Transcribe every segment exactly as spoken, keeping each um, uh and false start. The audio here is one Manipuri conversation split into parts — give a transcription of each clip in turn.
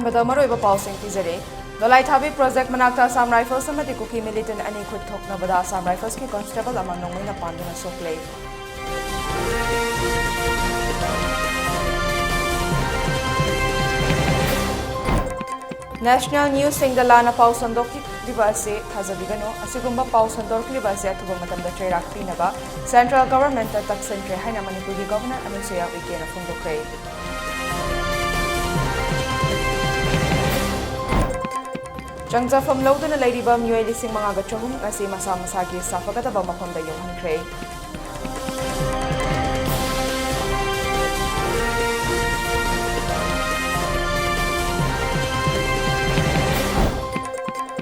ꯃꯗ ꯃꯔꯨꯑꯣꯏꯕ ꯄꯥꯎꯁꯤꯡ ꯄꯤꯖꯔꯤ꯫ ꯗꯣꯂꯥꯏꯊꯥꯕꯤ ꯄ꯭ꯔꯣꯖꯦꯛ ꯃꯅꯥꯛꯇ ꯑꯁꯥꯝ ꯔꯥꯏꯐꯜꯁ ꯑꯃꯗꯤ ꯀꯨꯀꯤ ꯃꯤꯂꯤꯇꯦꯟ ꯑꯅꯤ ꯈꯨꯠ ꯊꯣꯛꯅꯕꯗ ꯑꯁꯥꯝ ꯔꯥꯏꯐꯜꯁꯀꯤ ꯀꯣꯟꯁꯇꯦꯕꯜ ꯑꯃ ꯅꯣꯡꯃꯩꯅ ꯄꯥꯟꯗꯨꯅ ꯁꯣꯛꯂꯦ꯫ ꯅꯦꯁꯅꯦꯜ ꯅ꯭ꯌꯨꯁꯁꯤꯡꯗ ꯂꯥꯟꯅ ꯄꯥꯎ ꯁꯟꯗꯣꯛꯂꯤꯕ ꯑꯁꯤ ꯊꯥꯖꯕꯤꯒꯅꯨ꯫ ꯑꯁꯤꯒꯨꯝꯕ ꯄꯥꯎ ꯁꯟꯗꯣꯛꯂꯤꯕ ꯑꯁꯤ ꯑꯊꯨꯕ ꯃꯇꯝꯗ ꯆꯩꯔꯥꯛ ꯄꯤꯅꯕ ꯁꯦꯟꯇ꯭ꯔꯦꯜ ꯒꯚꯔꯟꯃꯦꯟꯠꯇ ꯇꯛꯁꯤꯟꯈ꯭ꯔꯦ ꯍꯥꯏꯅ ꯃꯅꯤꯄꯨꯔꯒꯤ ꯒꯚꯔꯅꯔ ꯑꯅꯨꯁꯨꯌꯥ ꯎꯏꯀꯦꯅ ꯐꯣꯡꯗꯣꯛꯈ꯭ꯔꯦ꯫ ꯆꯪꯖꯐꯝ ꯂꯧꯗꯨꯅ ꯂꯩꯔꯤꯕ ꯃꯤꯑꯣꯏ ꯂꯤꯁꯤꯡ ꯃꯉꯥꯒ ꯆꯍꯨꯝ ꯉꯁꯤ ꯃꯁꯥ ꯃꯁꯥꯒꯤ ꯁꯥꯐꯒꯗꯕ ꯃꯐꯝꯗ ꯌꯧꯍꯟꯈ꯭ꯔꯦ꯫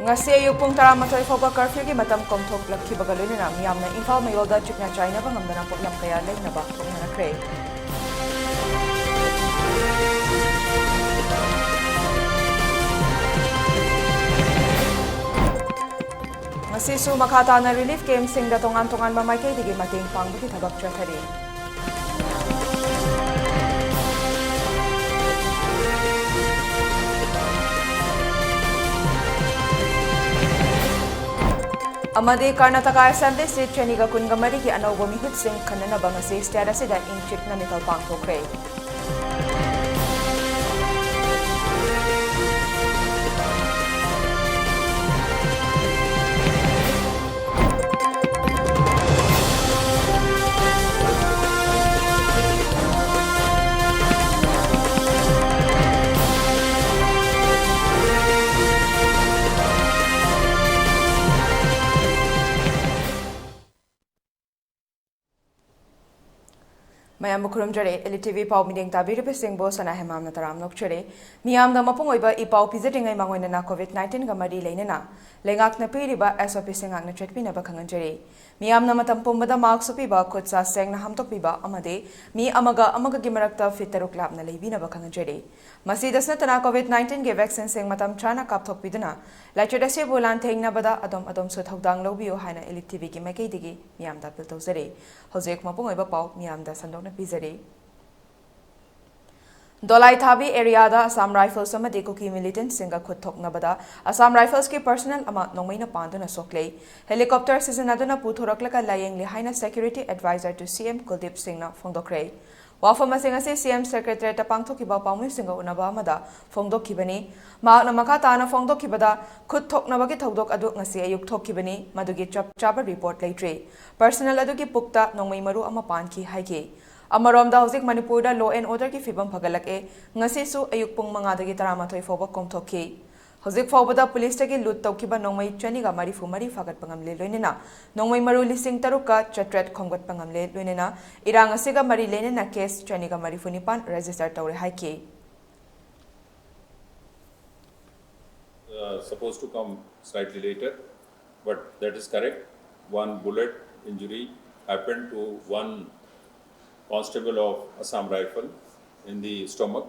ꯉꯁꯤ ꯑꯌꯨꯛ ꯄꯨꯡ ꯇꯔꯥꯃꯥꯊꯣꯏ ꯐꯥꯎꯕ ꯀꯔꯐ꯭ꯌꯨꯒꯤ ꯃꯇꯝ ꯀꯣꯝꯊꯣꯛꯂꯛꯈꯤꯕꯒ ꯂꯣꯏꯅꯅ ꯃꯤꯌꯥꯝꯅ ꯏꯝꯐꯥꯜ ꯃꯌꯣꯜꯗ ꯆꯤꯛꯅ ꯆꯥꯏꯅꯕ ꯉꯝꯗꯅ ꯄꯣꯠꯂꯝ ꯀꯌꯥ ꯂꯩꯅꯕ ꯊꯣꯛꯅꯔꯛꯈ꯭ꯔꯦ꯫ ꯉꯁꯤꯁꯨ ꯃꯈꯥ ꯇꯥꯅ ꯔꯤꯂꯤꯐ ꯀꯦꯝꯞꯁꯤꯡꯗ ꯇꯣꯉꯥꯟ ꯇꯣꯉꯥꯟꯕ ꯃꯥꯏꯀꯩꯗꯒꯤ ꯃꯇꯦꯡ ꯄꯥꯡꯕꯒꯤ ꯊꯕꯛ ꯆꯠꯊꯔꯤ꯫ ꯑꯃꯗꯤ ꯀꯔꯅꯥꯇꯀꯥ ꯑꯦꯁꯦꯝꯕ꯭ꯂꯤ ꯁꯤꯠ ꯆꯅꯤꯒ ꯀꯨꯟꯒ ꯃꯔꯤꯒꯤ ꯑꯅꯧꯕ ꯃꯤꯍꯨꯠꯁꯤꯡ ꯈꯟꯅꯅꯕ ꯉꯁꯤ ꯁ꯭ꯇꯦꯠ ꯑꯁꯤꯗ ꯏꯪ ꯆꯤꯛꯅ ꯃꯤꯈꯜ ꯄꯥꯡꯊꯣꯛꯈ꯭ꯔꯦ꯫ ꯃꯌꯥꯝꯕꯨ ꯈꯨꯔꯨꯝꯖꯔꯤ꯫ ꯏꯂꯤꯠ ꯇꯤ ꯚꯤ ꯄꯥꯎ ꯃꯤꯠꯌꯦꯡ ꯇꯥꯕꯤꯔꯤꯕꯁꯤꯡꯕꯨ ꯁꯅꯥ ꯍꯦꯃꯥꯝꯅ ꯇꯔꯥꯝꯅ ꯑꯣꯛꯆꯔꯤ꯫ ꯃꯤꯌꯥꯝꯗ ꯃꯄꯨꯡ ꯑꯣꯏꯕ ꯏ ꯄꯥꯎ ꯄꯤꯖꯗ꯭ꯔꯤꯉꯩ ꯃꯥꯡꯑꯣꯏꯅꯅ ꯀꯣꯚꯤꯗ ꯅꯥꯏꯟꯇꯤꯟꯒ ꯃꯔꯤ ꯂꯩꯅꯅ ꯂꯩꯉꯥꯛꯅ ꯄꯤꯔꯤꯕ ꯑꯦꯁ ꯑꯣ ꯄꯤꯁꯤꯡ ꯉꯥꯛꯅ ꯆꯠꯄꯤꯅꯕ ꯈꯪꯍꯟꯖꯔꯤ꯫ ꯃꯤꯌꯥꯝꯅ ꯃꯇꯝ ꯄꯨꯝꯕꯗ ꯃꯥꯛꯁ ꯎꯞꯄꯤꯕ, ꯈꯨꯠ ꯁꯥ ꯁꯦꯡꯅ ꯍꯥꯝꯗꯣꯛꯄꯤꯕ ꯑꯃꯗꯤ ꯃꯤ ꯑꯃꯒ ꯑꯃꯒꯒꯤ ꯃꯔꯛꯇ ꯐꯤꯠ ꯇꯔꯨꯛ ꯂꯥꯞꯅ ꯂꯩꯕꯤꯅꯕ ꯈꯪꯍꯟꯖꯔꯤ꯫ ꯃꯁꯤꯗꯁꯨ ꯅꯠꯇꯅ ꯀꯣꯚꯤꯗ ꯅꯥꯏꯟꯇꯤꯟꯒꯤ ꯚꯦꯛꯁꯤꯟꯁꯤꯡ ꯃꯇꯝ ꯆꯥꯅ ꯀꯥꯞꯊꯣꯛꯄꯤꯗꯨꯅ ꯂꯥꯏꯆꯠ ꯑꯁꯤꯕꯨ ꯂꯥꯟꯊꯦꯡꯅꯕꯗ ꯑꯗꯣꯝ ꯑꯗꯣꯝꯁꯨ ꯊꯧꯗꯥꯡ ꯂꯧꯕꯤꯌꯨ ꯍꯥꯏꯅ ꯏꯂꯤꯠ ꯇꯤ ꯚꯤꯒꯤ ꯃꯥꯏꯀꯩꯗꯒꯤ ꯃꯤꯌꯥꯝꯗ ꯑꯄꯤꯜ ꯇꯧꯖꯔꯤ꯫ ꯍꯧꯖꯤꯛ ꯃꯄꯨꯡ ꯑꯣꯏꯕ ꯄꯥꯎ ꯃꯤꯌꯥꯝꯗ ꯁꯟꯗꯣꯛꯅ ꯄꯤꯖꯔꯤ꯫ ꯗꯣꯂꯥꯏꯊꯥꯕꯤ ꯑꯦꯔꯤꯌꯥꯗ ꯑꯁꯥꯝ ꯔꯥꯏꯐꯜꯁ ꯑꯃꯗꯤ ꯀꯨꯀꯤ ꯃꯤꯂꯤꯇꯦꯟꯠꯁꯤꯡꯒ ꯈꯨꯠ ꯊꯣꯛꯅꯕꯗ ꯑꯁꯥꯝ ꯔꯥꯏꯐꯜꯁꯀꯤ ꯄꯔꯁꯅꯦꯜ ꯑꯃ ꯅꯣꯡꯃꯩꯅ ꯄꯥꯟꯗꯨꯅ ꯁꯣꯛꯂꯦ꯫ ꯍꯦꯂꯤꯀꯣꯞꯇꯔ ꯁꯤꯖꯤꯟꯅꯗꯨꯅ ꯄꯨꯊꯣꯔꯛꯂꯒ ꯂꯥꯌꯦꯡꯂꯤ ꯍꯥꯏꯅ Security Advisor to C M ꯀꯨꯜꯗꯤꯞ ꯁꯤꯡꯅ ꯐꯣꯡꯗꯣꯛꯈ꯭ꯔꯦ꯫ ꯋꯥꯐꯝ ꯑꯁꯤ ꯉꯁꯤ C M Secretariatꯇ ꯄꯥꯡꯊꯣꯛꯈꯤꯕ ꯄꯥꯎꯃꯤꯁꯤꯡꯒ ꯎꯅꯕ ꯑꯃꯗ ꯐꯣꯡꯗꯣꯛꯈꯤꯕꯅꯤ꯫ ꯃꯍꯥꯛꯅ ꯃꯈꯥ ꯇꯥꯅ ꯐꯣꯡꯗꯣꯛꯈꯤꯕꯗ, ꯈꯨꯠ ꯊꯣꯛꯅꯕꯒꯤ ꯊꯧꯗꯣꯛ ꯑꯗꯨ ꯉꯁꯤ ꯑꯌꯨꯛ ꯊꯣꯛꯈꯤꯕꯅꯤ꯫ ꯃꯗꯨꯒꯤ ꯆꯞ ꯆꯥꯕ ꯔꯤꯄꯣꯔꯠ ꯂꯩꯇ꯭ꯔꯤ꯫ ꯄꯔꯁꯅꯦꯜ ꯑꯗꯨꯒꯤ ꯄꯨꯛꯇ ꯅꯣꯡꯃꯩ ꯃꯔꯨ ꯑꯃ ꯄꯥꯟꯈꯤ ꯍꯥꯏꯈꯤ꯫ ꯑꯃꯔꯣꯝꯗ, ꯍꯧꯖꯤꯛ ꯃꯅꯤꯄꯨꯔꯗ law and orderꯒꯤ ꯐꯤꯕꯝ ꯐꯒꯠꯂꯛꯂꯦ꯫ ꯉꯁꯤꯁꯨ ꯑꯌꯨꯛ ꯄꯨꯡ ꯃꯉꯥꯗꯒꯤ ꯇꯔꯥꯃꯥꯊꯣꯏ ꯐꯥꯎꯕ ꯀꯣꯝꯊꯣꯛꯈꯤ꯫ ꯍꯧꯖꯤꯛ ꯐꯥꯎꯕꯗ ꯄꯨꯂꯤꯁꯇꯒꯤ ꯂꯨꯠ ꯇꯧꯈꯤꯕ ꯅꯣꯡꯃꯩ ꯆꯅꯤꯒ ꯃꯔꯤꯐꯨ ꯃꯔꯤ ꯐꯥꯒꯠꯄ ꯉꯝꯂꯦ, ꯂꯣꯏꯅꯅ ꯅꯣꯡꯃꯩ ꯃꯔꯨ ꯂꯤꯁꯤꯡ ꯇꯔꯨꯛꯀ ꯆꯥꯇ꯭ꯔꯦꯠ ꯈꯣꯝꯒꯠꯄ ꯉꯝꯂꯦ, ꯂꯣꯏꯅꯅ ꯏꯔꯥꯡ ꯑꯁꯤꯒ ꯃꯔꯤ ꯂꯩꯅꯅ case ꯆꯅꯤꯒ ꯃꯔꯤꯐꯨ ꯅꯤꯄꯥꯟ register ꯇꯧꯔꯦ ꯍꯥꯏꯈꯤ꯫ Uh, supposed to come slightly later, but that is correct. One bullet injury happened to one constable of Assam Rifle in the stomach.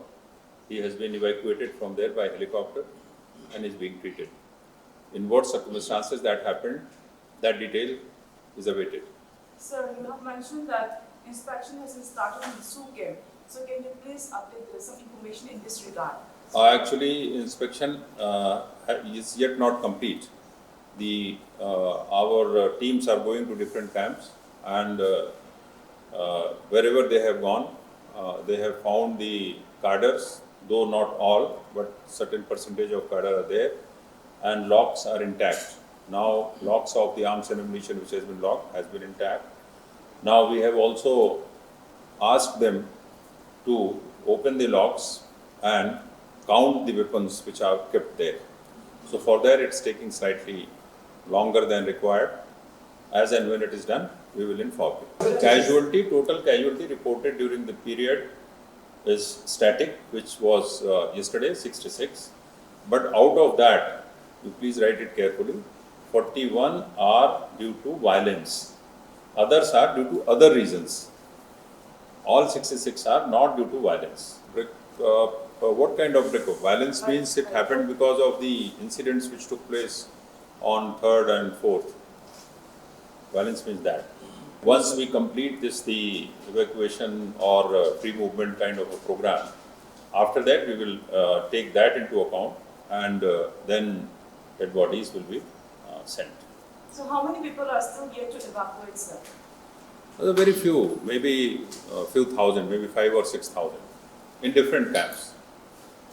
He has been evacuated from there by helicopter and is being treated. In what circumstances that happened, that detail is awaited. Sir, you have mentioned that inspection has been started in Sukem. So can you please update us some information in this regard? Uh, actually, inspection uh, ha- is yet not complete. The uh, our uh, teams are going to different camps, and uh, uh, wherever they have gone, uh, they have found the cadres, though not all, but certain percentage of cadre are there, and locks are intact. Now, locks of the arms and ammunition which has been locked has been intact. Now, we have also asked them to open the locks and count the weapons which are kept there. So, for that, it's taking slightly longer than required. As and when it is done, we will inform you. Casualty, total casualty reported during the period is static, which was uh, yesterday, sixty-six. But out of that, you please write it carefully, forty-one are due to violence. Others are due to other reasons. All sixty-six are not due to violence. Brick, uh, uh, what kind of brick? Violence means it happened because of the incidents which took place on third and fourth. Violence means that. Once we complete this, the evacuation or uh, free movement kind of a program, After that, we will uh, take that into account, and uh, then dead bodies will be uh, sent. So how many people are still yet to evacuate, sir? Uh, very few, maybe a few thousand, maybe five or six thousand, in different camps.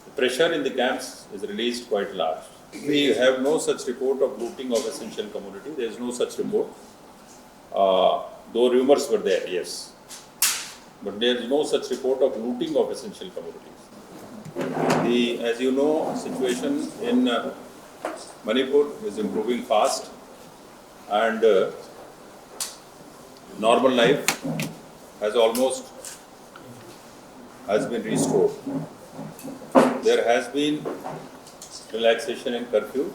The pressure in the camps is released quite large. We have no such report of looting of essential commodity. There is no such report. Uh, though rumors were there, yes. But there is no such report of looting of essential commodities. The, as you know, situation in uh, Manipur is improving fast, and uh, normal life has almost has been restored. There has been relaxation in curfew,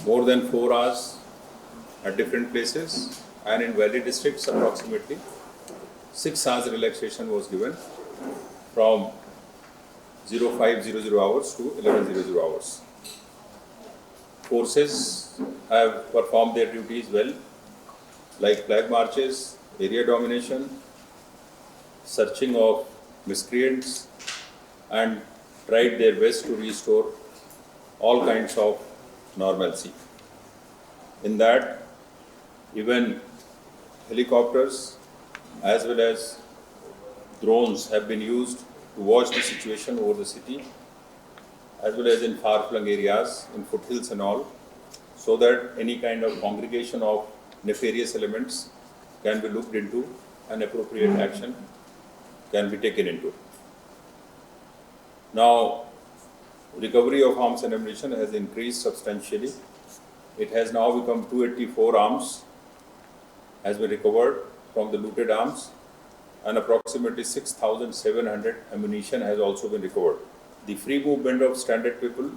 more than four hours at different places, and in valley districts approximately six hours relaxation was given from zero five zero zero hours to eleven zero zero hours. Forces have performed their duties well, like flag marches, area domination, searching of miscreants, and tried their best to restore all kinds of normalcy. In that, even helicopters as well as drones have been used to watch the situation over the city, as well as in far-flung areas, in foothills and all, so that any kind of congregation of nefarious elements can be looked into and appropriate action can be taken into. Now, recovery of arms and ammunition has increased substantially. It has now become two eighty-four arms has been recovered from the looted arms, and approximately six thousand seven hundred ammunition has also been recovered. The free movement of stranded people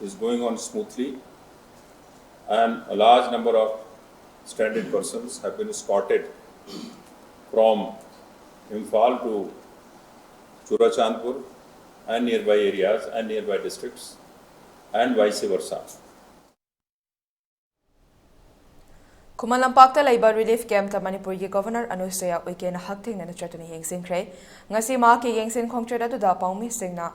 is going on smoothly, and a large number of stranded persons have been escorted from Imphal to Churachandpur and nearby areas and nearby districts, and vice versa. ꯈꯨꯃꯟ ꯂꯝꯄꯥꯛꯇ ꯂꯩꯕ ꯔꯤꯂꯤꯐ ꯀꯦꯝꯞꯇ ꯃꯅꯤꯄꯨꯔꯒꯤ ꯒꯣꯚꯔꯅꯔ ꯑꯅꯨꯁꯨꯌꯥ ꯎꯏꯀꯦꯅ ꯍꯛꯊꯦꯡꯅꯅ ꯆꯠꯇꯨꯅ ꯌꯦꯡꯁꯤꯟꯈ꯭ꯔꯦ꯫ ꯉꯁꯤ ꯃꯍꯥꯛꯀꯤ ꯌꯦꯡꯁꯤꯟ ꯈꯣꯡꯆꯠ ꯑꯗꯨꯗ ꯄꯥꯎꯃꯤꯁꯤꯡꯅ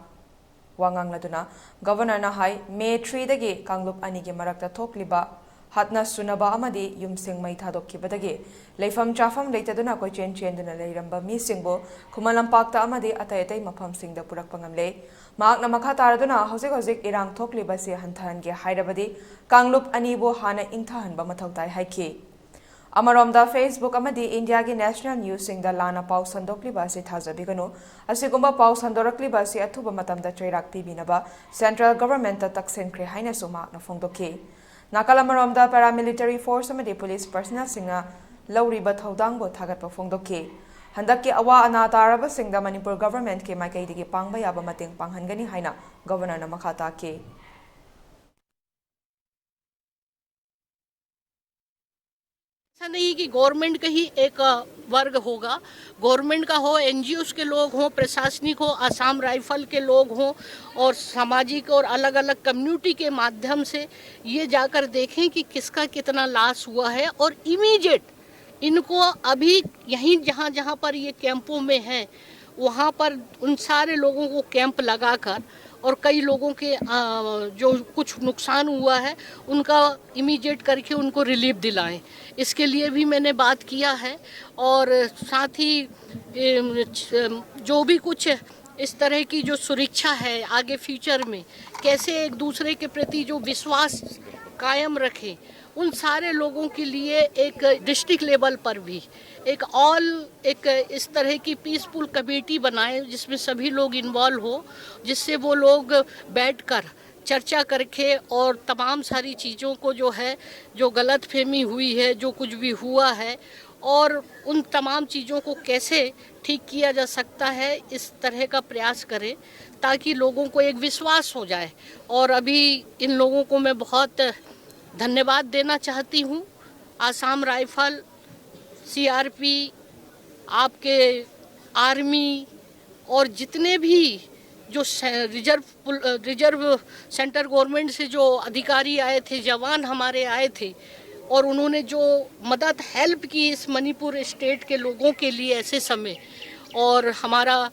ꯋꯥ ꯉꯥꯡꯂꯗꯨꯅ ꯒꯣꯚꯔꯅꯔꯅ ꯍꯥꯏ, ꯃꯦ ꯊ꯭ꯔꯤꯗꯒꯤ ꯀꯥꯡꯂꯨꯞ ꯑꯅꯤꯒꯤ ꯃꯔꯛꯇ ꯊꯣꯛꯂꯤꯕ ꯍꯥꯠꯅ ꯁꯨꯅꯕ ꯑꯃꯗꯤ ꯌꯨꯝꯁꯤꯡ ꯃꯩ ꯊꯥꯗꯣꯛꯈꯤꯕꯗꯒꯤ ꯂꯩꯐꯝ ꯆꯥꯐꯝ ꯂꯩꯇꯗꯨꯅ ꯀꯣꯏꯆꯦꯟ ꯆꯦꯟꯗꯨꯅ ꯂꯩꯔꯝꯕ ꯃꯤꯁꯤꯡꯕꯨ ꯈꯨꯃꯟ ꯂꯝꯄꯥꯛꯇ ꯑꯃꯗꯤ ꯑꯇꯩ ꯑꯇꯩ ꯃꯐꯝꯁꯤꯡꯗ ꯄꯨꯔꯛꯄ ꯉꯝꯂꯦ꯫ ꯃꯍꯥꯛꯅ ꯃꯈꯥ ꯇꯥꯔꯗꯨꯅ ꯍꯧꯖꯤꯛ ꯍꯧꯖꯤꯛ ꯏꯔꯥꯡ ꯊꯣꯛꯂꯤꯕꯁꯤ ꯍꯟꯊꯍꯟꯒꯦ ꯍꯥꯏꯔꯕꯗꯤ ꯀꯥꯡꯂꯨꯞ ꯑꯅꯤꯕꯨ ꯍꯥꯟꯅ ꯏꯪꯊꯍꯟꯕ ꯃꯊꯧ ꯇꯥꯏ ꯍꯥꯏꯈꯤ꯫ ꯑꯃꯔꯣꯝꯗ Facebook ꯑꯃꯗꯤ ꯏꯟꯗꯤꯌꯥꯒꯤ ꯅꯦꯁꯅꯦꯜ ꯅ꯭ꯌꯨꯁꯁꯤꯡꯗ ꯂꯥꯟꯅ ꯄꯥꯎ ꯁꯟꯗꯣꯛꯂꯤꯕ ꯑꯁꯤ ꯊꯥꯖꯕꯤꯒꯅꯨ꯫ ꯑꯁꯤꯒꯨꯝꯕ ꯄꯥꯎ ꯁꯟꯗꯣꯔꯛꯂꯤꯕ ꯑꯁꯤ ꯑꯊꯨꯕ ꯃꯇꯝꯗ ꯆꯩꯔꯥꯛ ꯄꯤꯕꯤꯅꯕ ꯁꯦꯟꯇ꯭ꯔꯦꯜ ꯒꯚꯔꯟꯃꯦꯟꯠꯇ ꯇꯛꯁꯤꯟꯈ꯭ꯔꯦ ꯍꯥꯏꯅꯁꯨ ꯃꯍꯥꯛꯅ ꯐꯣꯡꯗꯣꯛꯈꯤ꯫ ꯅꯥꯀꯜ ꯑꯃꯔꯣꯝꯗ ꯄꯦꯔꯥꯃꯤꯂꯤꯇꯔꯤ ꯐꯣꯔꯁ ꯑꯃꯗꯤ ꯄꯨꯂꯤꯁ ꯄꯔꯁꯅꯦꯜꯁꯤꯡꯅ ꯂꯧꯔꯤꯕ ꯊꯧꯗꯥꯡꯕꯨ ꯊꯥꯒꯠꯄ ꯐꯣꯡꯗꯣꯛꯈꯤ꯫ ꯍꯟꯗꯛꯀꯤ ꯑꯋꯥ ꯑꯅꯥ ꯇꯥꯔꯕꯁꯤꯡꯗ ꯃꯅꯤꯄꯨꯔ ꯒꯚꯔꯟꯃꯦꯟꯠꯀꯤ ꯃꯥꯏꯀꯩꯗꯒꯤ ꯄꯥꯡꯕ ꯌꯥꯕ ꯃꯇꯦꯡ ꯄꯥꯡꯍꯟꯒꯅꯤ ꯍꯥꯏꯅ ꯒꯚꯔꯅꯔꯅ ꯃꯈꯥ ꯇꯥꯈꯤ꯫ ऐसा नहीं कि गवर्नमेंट का ही एक वर्ग होगा। गवर्नमेंट का हो, एनजीओस के लोग हों, प्रशासनिक हो, आसाम राइफल के लोग हों और सामाजिक और अलग अलग कम्युनिटी के माध्यम से ये जाकर देखें कि किसका कितना लॉस हुआ है और इमीडिएट इनको अभी यहीं जहाँ जहाँ पर ये कैंपों में हैं वहाँ पर उन सारे लोगों को कैंप लगाकर और कई लोगों के जो कुछ नुकसान हुआ है उनका इमीडिएट करके उनको रिलीफ दिलाएं। इसके लिए भी मैंने बात किया है और साथ ही जो भी कुछ इस तरह की जो सुरक्षा है आगे फ्यूचर में कैसे एक दूसरे के प्रति जो विश्वास कायम रखें उन सारे लोगों के लिए एक डिस्ट्रिक्ट लेवल पर भी एक ऑल एक इस तरह की पीसफुल कमेटी बनाएं जिसमें सभी लोग इन्वॉल्व हो, जिससे वो लोग बैठकर चर्चा करके और तमाम सारी चीज़ों को जो है जो गलतफहमी हुई है जो कुछ भी हुआ है और उन तमाम चीज़ों को कैसे ठीक किया जा सकता है इस तरह का प्रयास करें ताकि लोगों को एक विश्वास हो जाए। और अभी इन लोगों को मैं बहुत धन्यवाद देना चाहती हूँ। आसाम राइफल, सीआरपी, आपके आर्मी और जितने भी जो रिजर्व रिजर्व सेंटर गवर्नमेंट से जो अधिकारी आए थे, जवान हमारे आए थे, और उन्होंने जो मदद, हेल्प की इस मणिपुर स्टेट के लोगों के लिए ऐसे समय, और हमारा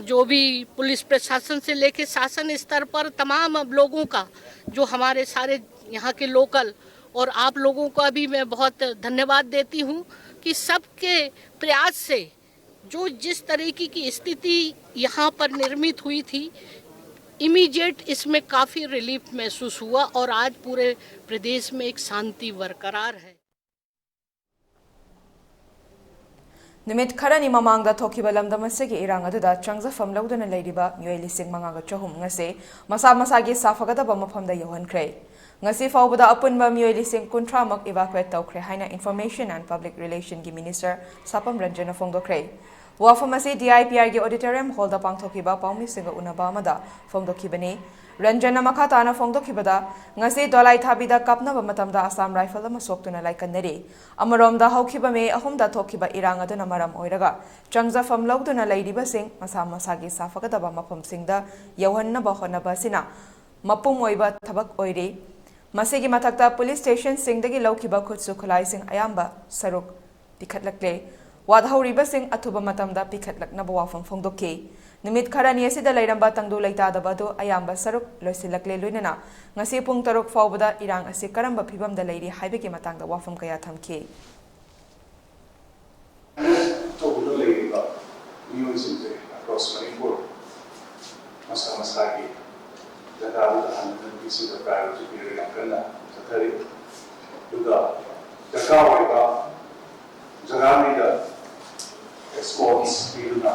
जो भी पुलिस प्रशासन से लेकर शासन स्तर पर तमाम लोगों का, जो हमारे सारे यहाँ के लोकल और आप लोगों का भी मैं बहुत धन्यवाद देती हूँ कि सबके प्रयास से जो जिस तरीके की स्थिति यहाँ पर निर्मित हुई थी, इमीडिएट इसमें काफ़ी रिलीफ महसूस हुआ और आज पूरे प्रदेश में एक शांति बरकरार है। ꯅꯨꯃꯤꯠ ꯈꯔꯅꯤ ꯃꯃꯥꯡꯗ ꯊꯣꯛꯈꯤꯕ ꯂꯝꯗꯝ ꯑꯁꯤꯒꯤ ꯏꯔꯥꯡ ꯑꯗꯨꯗ ꯆꯪꯖꯐꯝ ꯂꯧꯗꯨꯅ ꯂꯩꯔꯤꯕ ꯃꯤꯑꯣꯏ ꯂꯤꯁꯤꯡ ꯃꯉꯥꯒ ꯆꯍꯨꯝ ꯉꯁꯤ ꯃꯁꯥ ꯃꯁꯥꯒꯤ ꯁꯥꯐꯒꯗꯕ ꯃꯐꯝꯗ ꯌꯧꯍꯟꯈ꯭ꯔꯦ꯫ ꯉꯁꯤ ꯐꯥꯎꯕꯗ ꯑꯄꯨꯟꯕ ꯃꯤꯑꯣꯏ ꯂꯤꯁꯤꯡ ꯀꯨꯟꯊ꯭ꯔꯥꯃꯨꯛ evacuate ꯇꯧꯈ꯭ꯔꯦ ꯍꯥꯏꯅ Information and Public Relationꯒꯤ Minister ꯁꯥꯄꯝ ꯔꯟꯖꯟꯅ ꯐꯣꯡꯗꯣꯛꯈ꯭ꯔꯦ꯫ ꯋꯥꯐꯝ ꯑꯁꯤ DIPRꯒꯤ Auditorium Hallꯗ ꯄꯥꯡꯊꯣꯛꯈꯤꯕ ꯄꯥꯎꯃꯤꯁꯤꯡꯒ ꯎꯅꯕ ꯑꯃꯗ ꯐꯣꯡꯗꯣꯛꯈꯤꯕꯅꯤ꯫ ꯔꯟꯖꯟꯅ ꯃꯈꯥ ꯇꯥꯅ ꯐꯣꯡꯗꯣꯛꯈꯤꯕꯗ, ꯉꯁꯤ ꯗꯣꯂꯥꯏ ꯊꯥꯕꯤꯗ ꯀꯥꯞꯅꯕ ꯃꯇꯝꯗ Assam Rifle ꯑꯃ ꯁꯣꯛꯇꯨꯅ ꯂꯥꯏꯀꯠꯅꯔꯤ꯫ ꯑꯃꯔꯣꯝꯗ, ꯍꯧꯈꯤꯕ ꯃꯦ ꯑꯍꯨꯝꯗ ꯊꯣꯛꯈꯤꯕ ꯏꯔꯥꯡ ꯑꯗꯨꯅ ꯃꯔꯝ ꯑꯣꯏꯔꯒ ꯆꯪꯖꯐꯝ ꯂꯧꯗꯨꯅ ꯂꯩꯔꯤꯕꯁꯤꯡ ꯃꯁꯥ ꯃꯁꯥꯒꯤ ꯁꯥꯐꯒꯗꯕ ꯃꯐꯝꯁꯤꯡꯗ ꯌꯧꯍꯟꯅꯕ ꯍꯣꯠꯅꯕ ꯑꯁꯤꯅ ꯃꯄꯨꯡ ꯑꯣꯏꯕ ꯊꯕꯛ ꯑꯣꯏꯔꯤ꯫ ꯃꯁꯤꯒꯤ ꯃꯊꯛꯇ, ꯄꯨꯂꯤꯁ ꯁ꯭ꯇꯦꯁꯟꯁꯤꯡꯗꯒꯤ ꯂꯧꯈꯤꯕ ꯈꯨꯠꯁꯨ ꯈꯨꯠꯂꯥꯏꯁꯤꯡ ꯑꯌꯥꯝꯕ ꯁꯔꯨꯛ ꯄꯤꯈꯠꯂꯛꯂꯦ꯫ ꯋꯥꯠꯍꯧꯔꯤꯕꯁꯤꯡ ꯑꯊꯨꯕ ꯃꯇꯝꯗ ꯄꯤꯈꯠꯂꯛꯅꯕ ꯋꯥꯐꯝ ꯐꯣꯡꯗꯣꯛꯈꯤ꯫ ꯅꯨꯃꯤꯠ ꯈꯔꯅꯤ ꯑꯁꯤꯗ ꯂꯩꯔꯝꯕ ꯇꯪꯗꯨ ꯂꯩꯇꯥꯗꯕ ꯑꯗꯨ ꯑꯌꯥꯝꯕ ꯁꯔꯨꯛ ꯂꯣꯏꯁꯤꯜꯂꯛꯂꯦ, ꯂꯣꯏꯅꯅ ꯉꯁꯤ ꯄꯨꯡ ꯇꯔꯨꯛ ꯐꯥꯎꯕꯗ ꯏꯔꯥꯡ ꯑꯁꯤ ꯀꯔꯝꯕ ꯐꯤꯕꯝꯗ ꯂꯩꯔꯤ ꯍꯥꯏꯕꯒꯤ ꯃꯇꯥꯡꯗ ꯋꯥꯐꯝ ꯀꯌꯥ ꯊꯝꯈꯤ꯫ ꯇꯧꯗꯨꯅ ꯂꯩꯔꯤꯕ ꯃꯤꯑꯣꯏꯁꯤꯡꯁꯦ across ꯃꯅꯤꯄꯨꯔ ꯃꯁꯥ ꯃꯁꯥꯒꯤ ꯖꯒꯥꯗꯨꯗ ꯍꯟꯅꯅꯕꯒꯤ ꯁꯤꯗ priority ꯄꯤꯔꯒ ꯌꯥꯝ ꯀꯟꯅ ꯆꯠꯊꯔꯤ꯫ ꯑꯗꯨꯒ ꯗꯔꯀꯥꯔ ꯑꯣꯏꯕ ꯖꯒꯥꯉꯩꯗ escorts ꯄꯤꯗꯨꯅ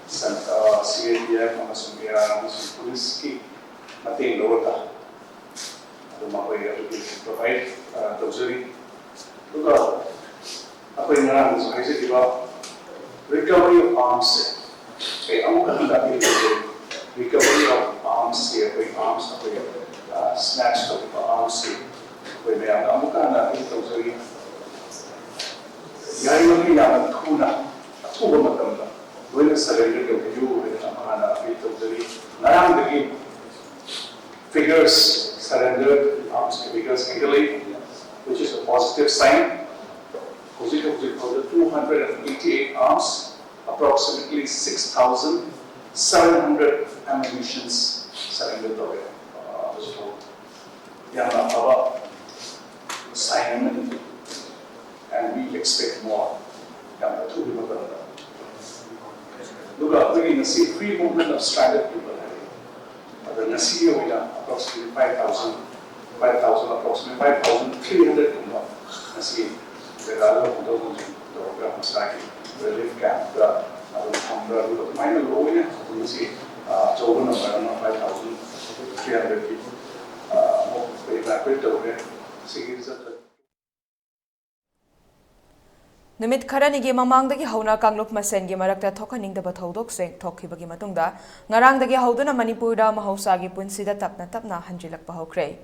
ꯁꯟ-, ꯑ, CAPF ꯑꯃꯁꯨꯡ AR ꯑꯃꯁꯨꯡ ꯄꯨꯂꯤꯁꯀꯤ ꯃꯇꯦꯡ ꯂꯧꯔꯒ ꯑꯗꯨꯝ ꯑꯩꯈꯣꯏ ꯑꯗꯨꯒꯤ provide, ꯑ, ꯇꯧꯖꯔꯤ꯫ ꯑꯗꯨꯒ ꯑꯩꯈꯣꯏ ꯉꯔꯥꯡꯗꯁꯨ ꯍꯥꯏꯖꯈꯤꯕ recovery of armsꯁꯦ ꯑꯩ ꯑꯃꯨꯛꯀ ꯍꯟꯅ ꯑꯩꯈꯣꯏ recovery of armsꯁꯦ ꯑꯩꯈꯣꯏ arms ꯑꯩꯈꯣꯏ, ꯑ, snatch ꯇꯧꯈꯤꯕ armsꯁꯦ ꯑꯩꯈꯣꯏ ꯃꯌꯥꯝꯅ ꯑꯃꯨꯛꯀ ꯍꯟꯅ ꯑꯩꯈꯣꯏ ꯇꯧꯖꯔꯤ꯫ ꯌꯥꯔꯤꯕꯃꯈꯩ ꯌꯥꯝꯅ ꯊꯨꯅ ꯑꯊꯨꯕ ꯃꯇꯝꯗ ꯂꯣꯏꯅ surrender ꯇꯧꯕꯤꯌꯨ ꯍꯥꯏꯗꯅ ꯑꯃꯨꯛ ꯍꯟꯅ appeal ꯇꯧꯖꯔꯤ꯫ ꯉꯔꯥꯡꯗꯒꯤ figures, surrender armsꯀꯤ figures ꯍꯦꯟꯒꯠꯂꯛꯏ꯫ which is a positive sign. ꯍꯧꯖꯤꯛ ꯍꯧꯖꯤꯛ ꯐꯥꯎꯗ two hundred and eighty-eight arms, approximately six thousand seven hundred ammunitions surrender ꯇꯧꯔꯦ꯫ ꯑ, ꯍꯧꯖꯤꯛ ꯐꯥꯎ ꯌꯥꯝꯅ ꯑꯐꯕ sign ꯑꯃꯅꯤ, and we expect more. ꯌꯥꯝꯅ ꯑꯊꯨꯕ ꯃꯇꯝꯗ꯫ ꯑꯗꯨꯒ ꯑꯩꯈꯣꯏꯒꯤ ꯉꯁꯤ free movement of stranded people ꯍꯥꯏ, ꯑꯗ ꯉꯁꯤꯒꯤ ꯑꯣꯏꯅ approximately five thousand, five thousand, approximately five thousand three hundred ꯀꯨꯝꯕ ꯉꯁꯤ ꯖꯒꯥꯗ ꯍꯣꯡꯗꯣꯛ ꯍꯣꯡꯖꯤꯟ ꯇꯧꯔꯒ ꯃꯁꯥꯒꯤ relief campꯇ ꯑꯗꯨꯝ ꯊꯝꯕ꯭ꯔꯥ, ꯑꯗꯨꯒ ꯑꯗꯨꯃꯥꯏꯅ ꯂꯣꯏꯅ ꯑꯗꯨꯝ ꯉꯁꯤ, ꯑ, ꯑꯆꯧꯕ number ꯑꯃ, five thousand three hundredꯀꯤ, ꯑ, ꯑꯃꯨꯛ evacuate ꯇꯧꯔꯦ꯫ ꯁꯤꯒꯤ result ꯅꯨꯃꯤꯠ ꯈꯔꯅꯤꯒꯤ ꯃꯃꯥꯡꯗꯒꯤ ꯍꯧꯅ ꯀꯥꯡꯂꯨꯞ ꯃꯁꯦꯟꯒꯤ ꯃꯔꯛꯇ ꯊꯣꯛꯍꯟꯅꯤꯡꯗꯕ ꯊꯧꯗꯣꯛꯁꯤꯡ ꯊꯣꯛꯈꯤꯕꯒꯤ ꯃꯇꯨꯡꯗ, ꯉꯔꯥꯡꯗꯒꯤ ꯍꯧꯗꯨꯅ ꯃꯅꯤꯄꯨꯔꯗ ꯃꯍꯧꯁꯥꯒꯤ ꯄꯨꯟꯁꯤꯗ ꯇꯞꯅ ꯇꯞꯅ ꯍꯟꯖꯤꯜꯂꯛꯄ ꯍꯧꯈ꯭ꯔꯦ꯫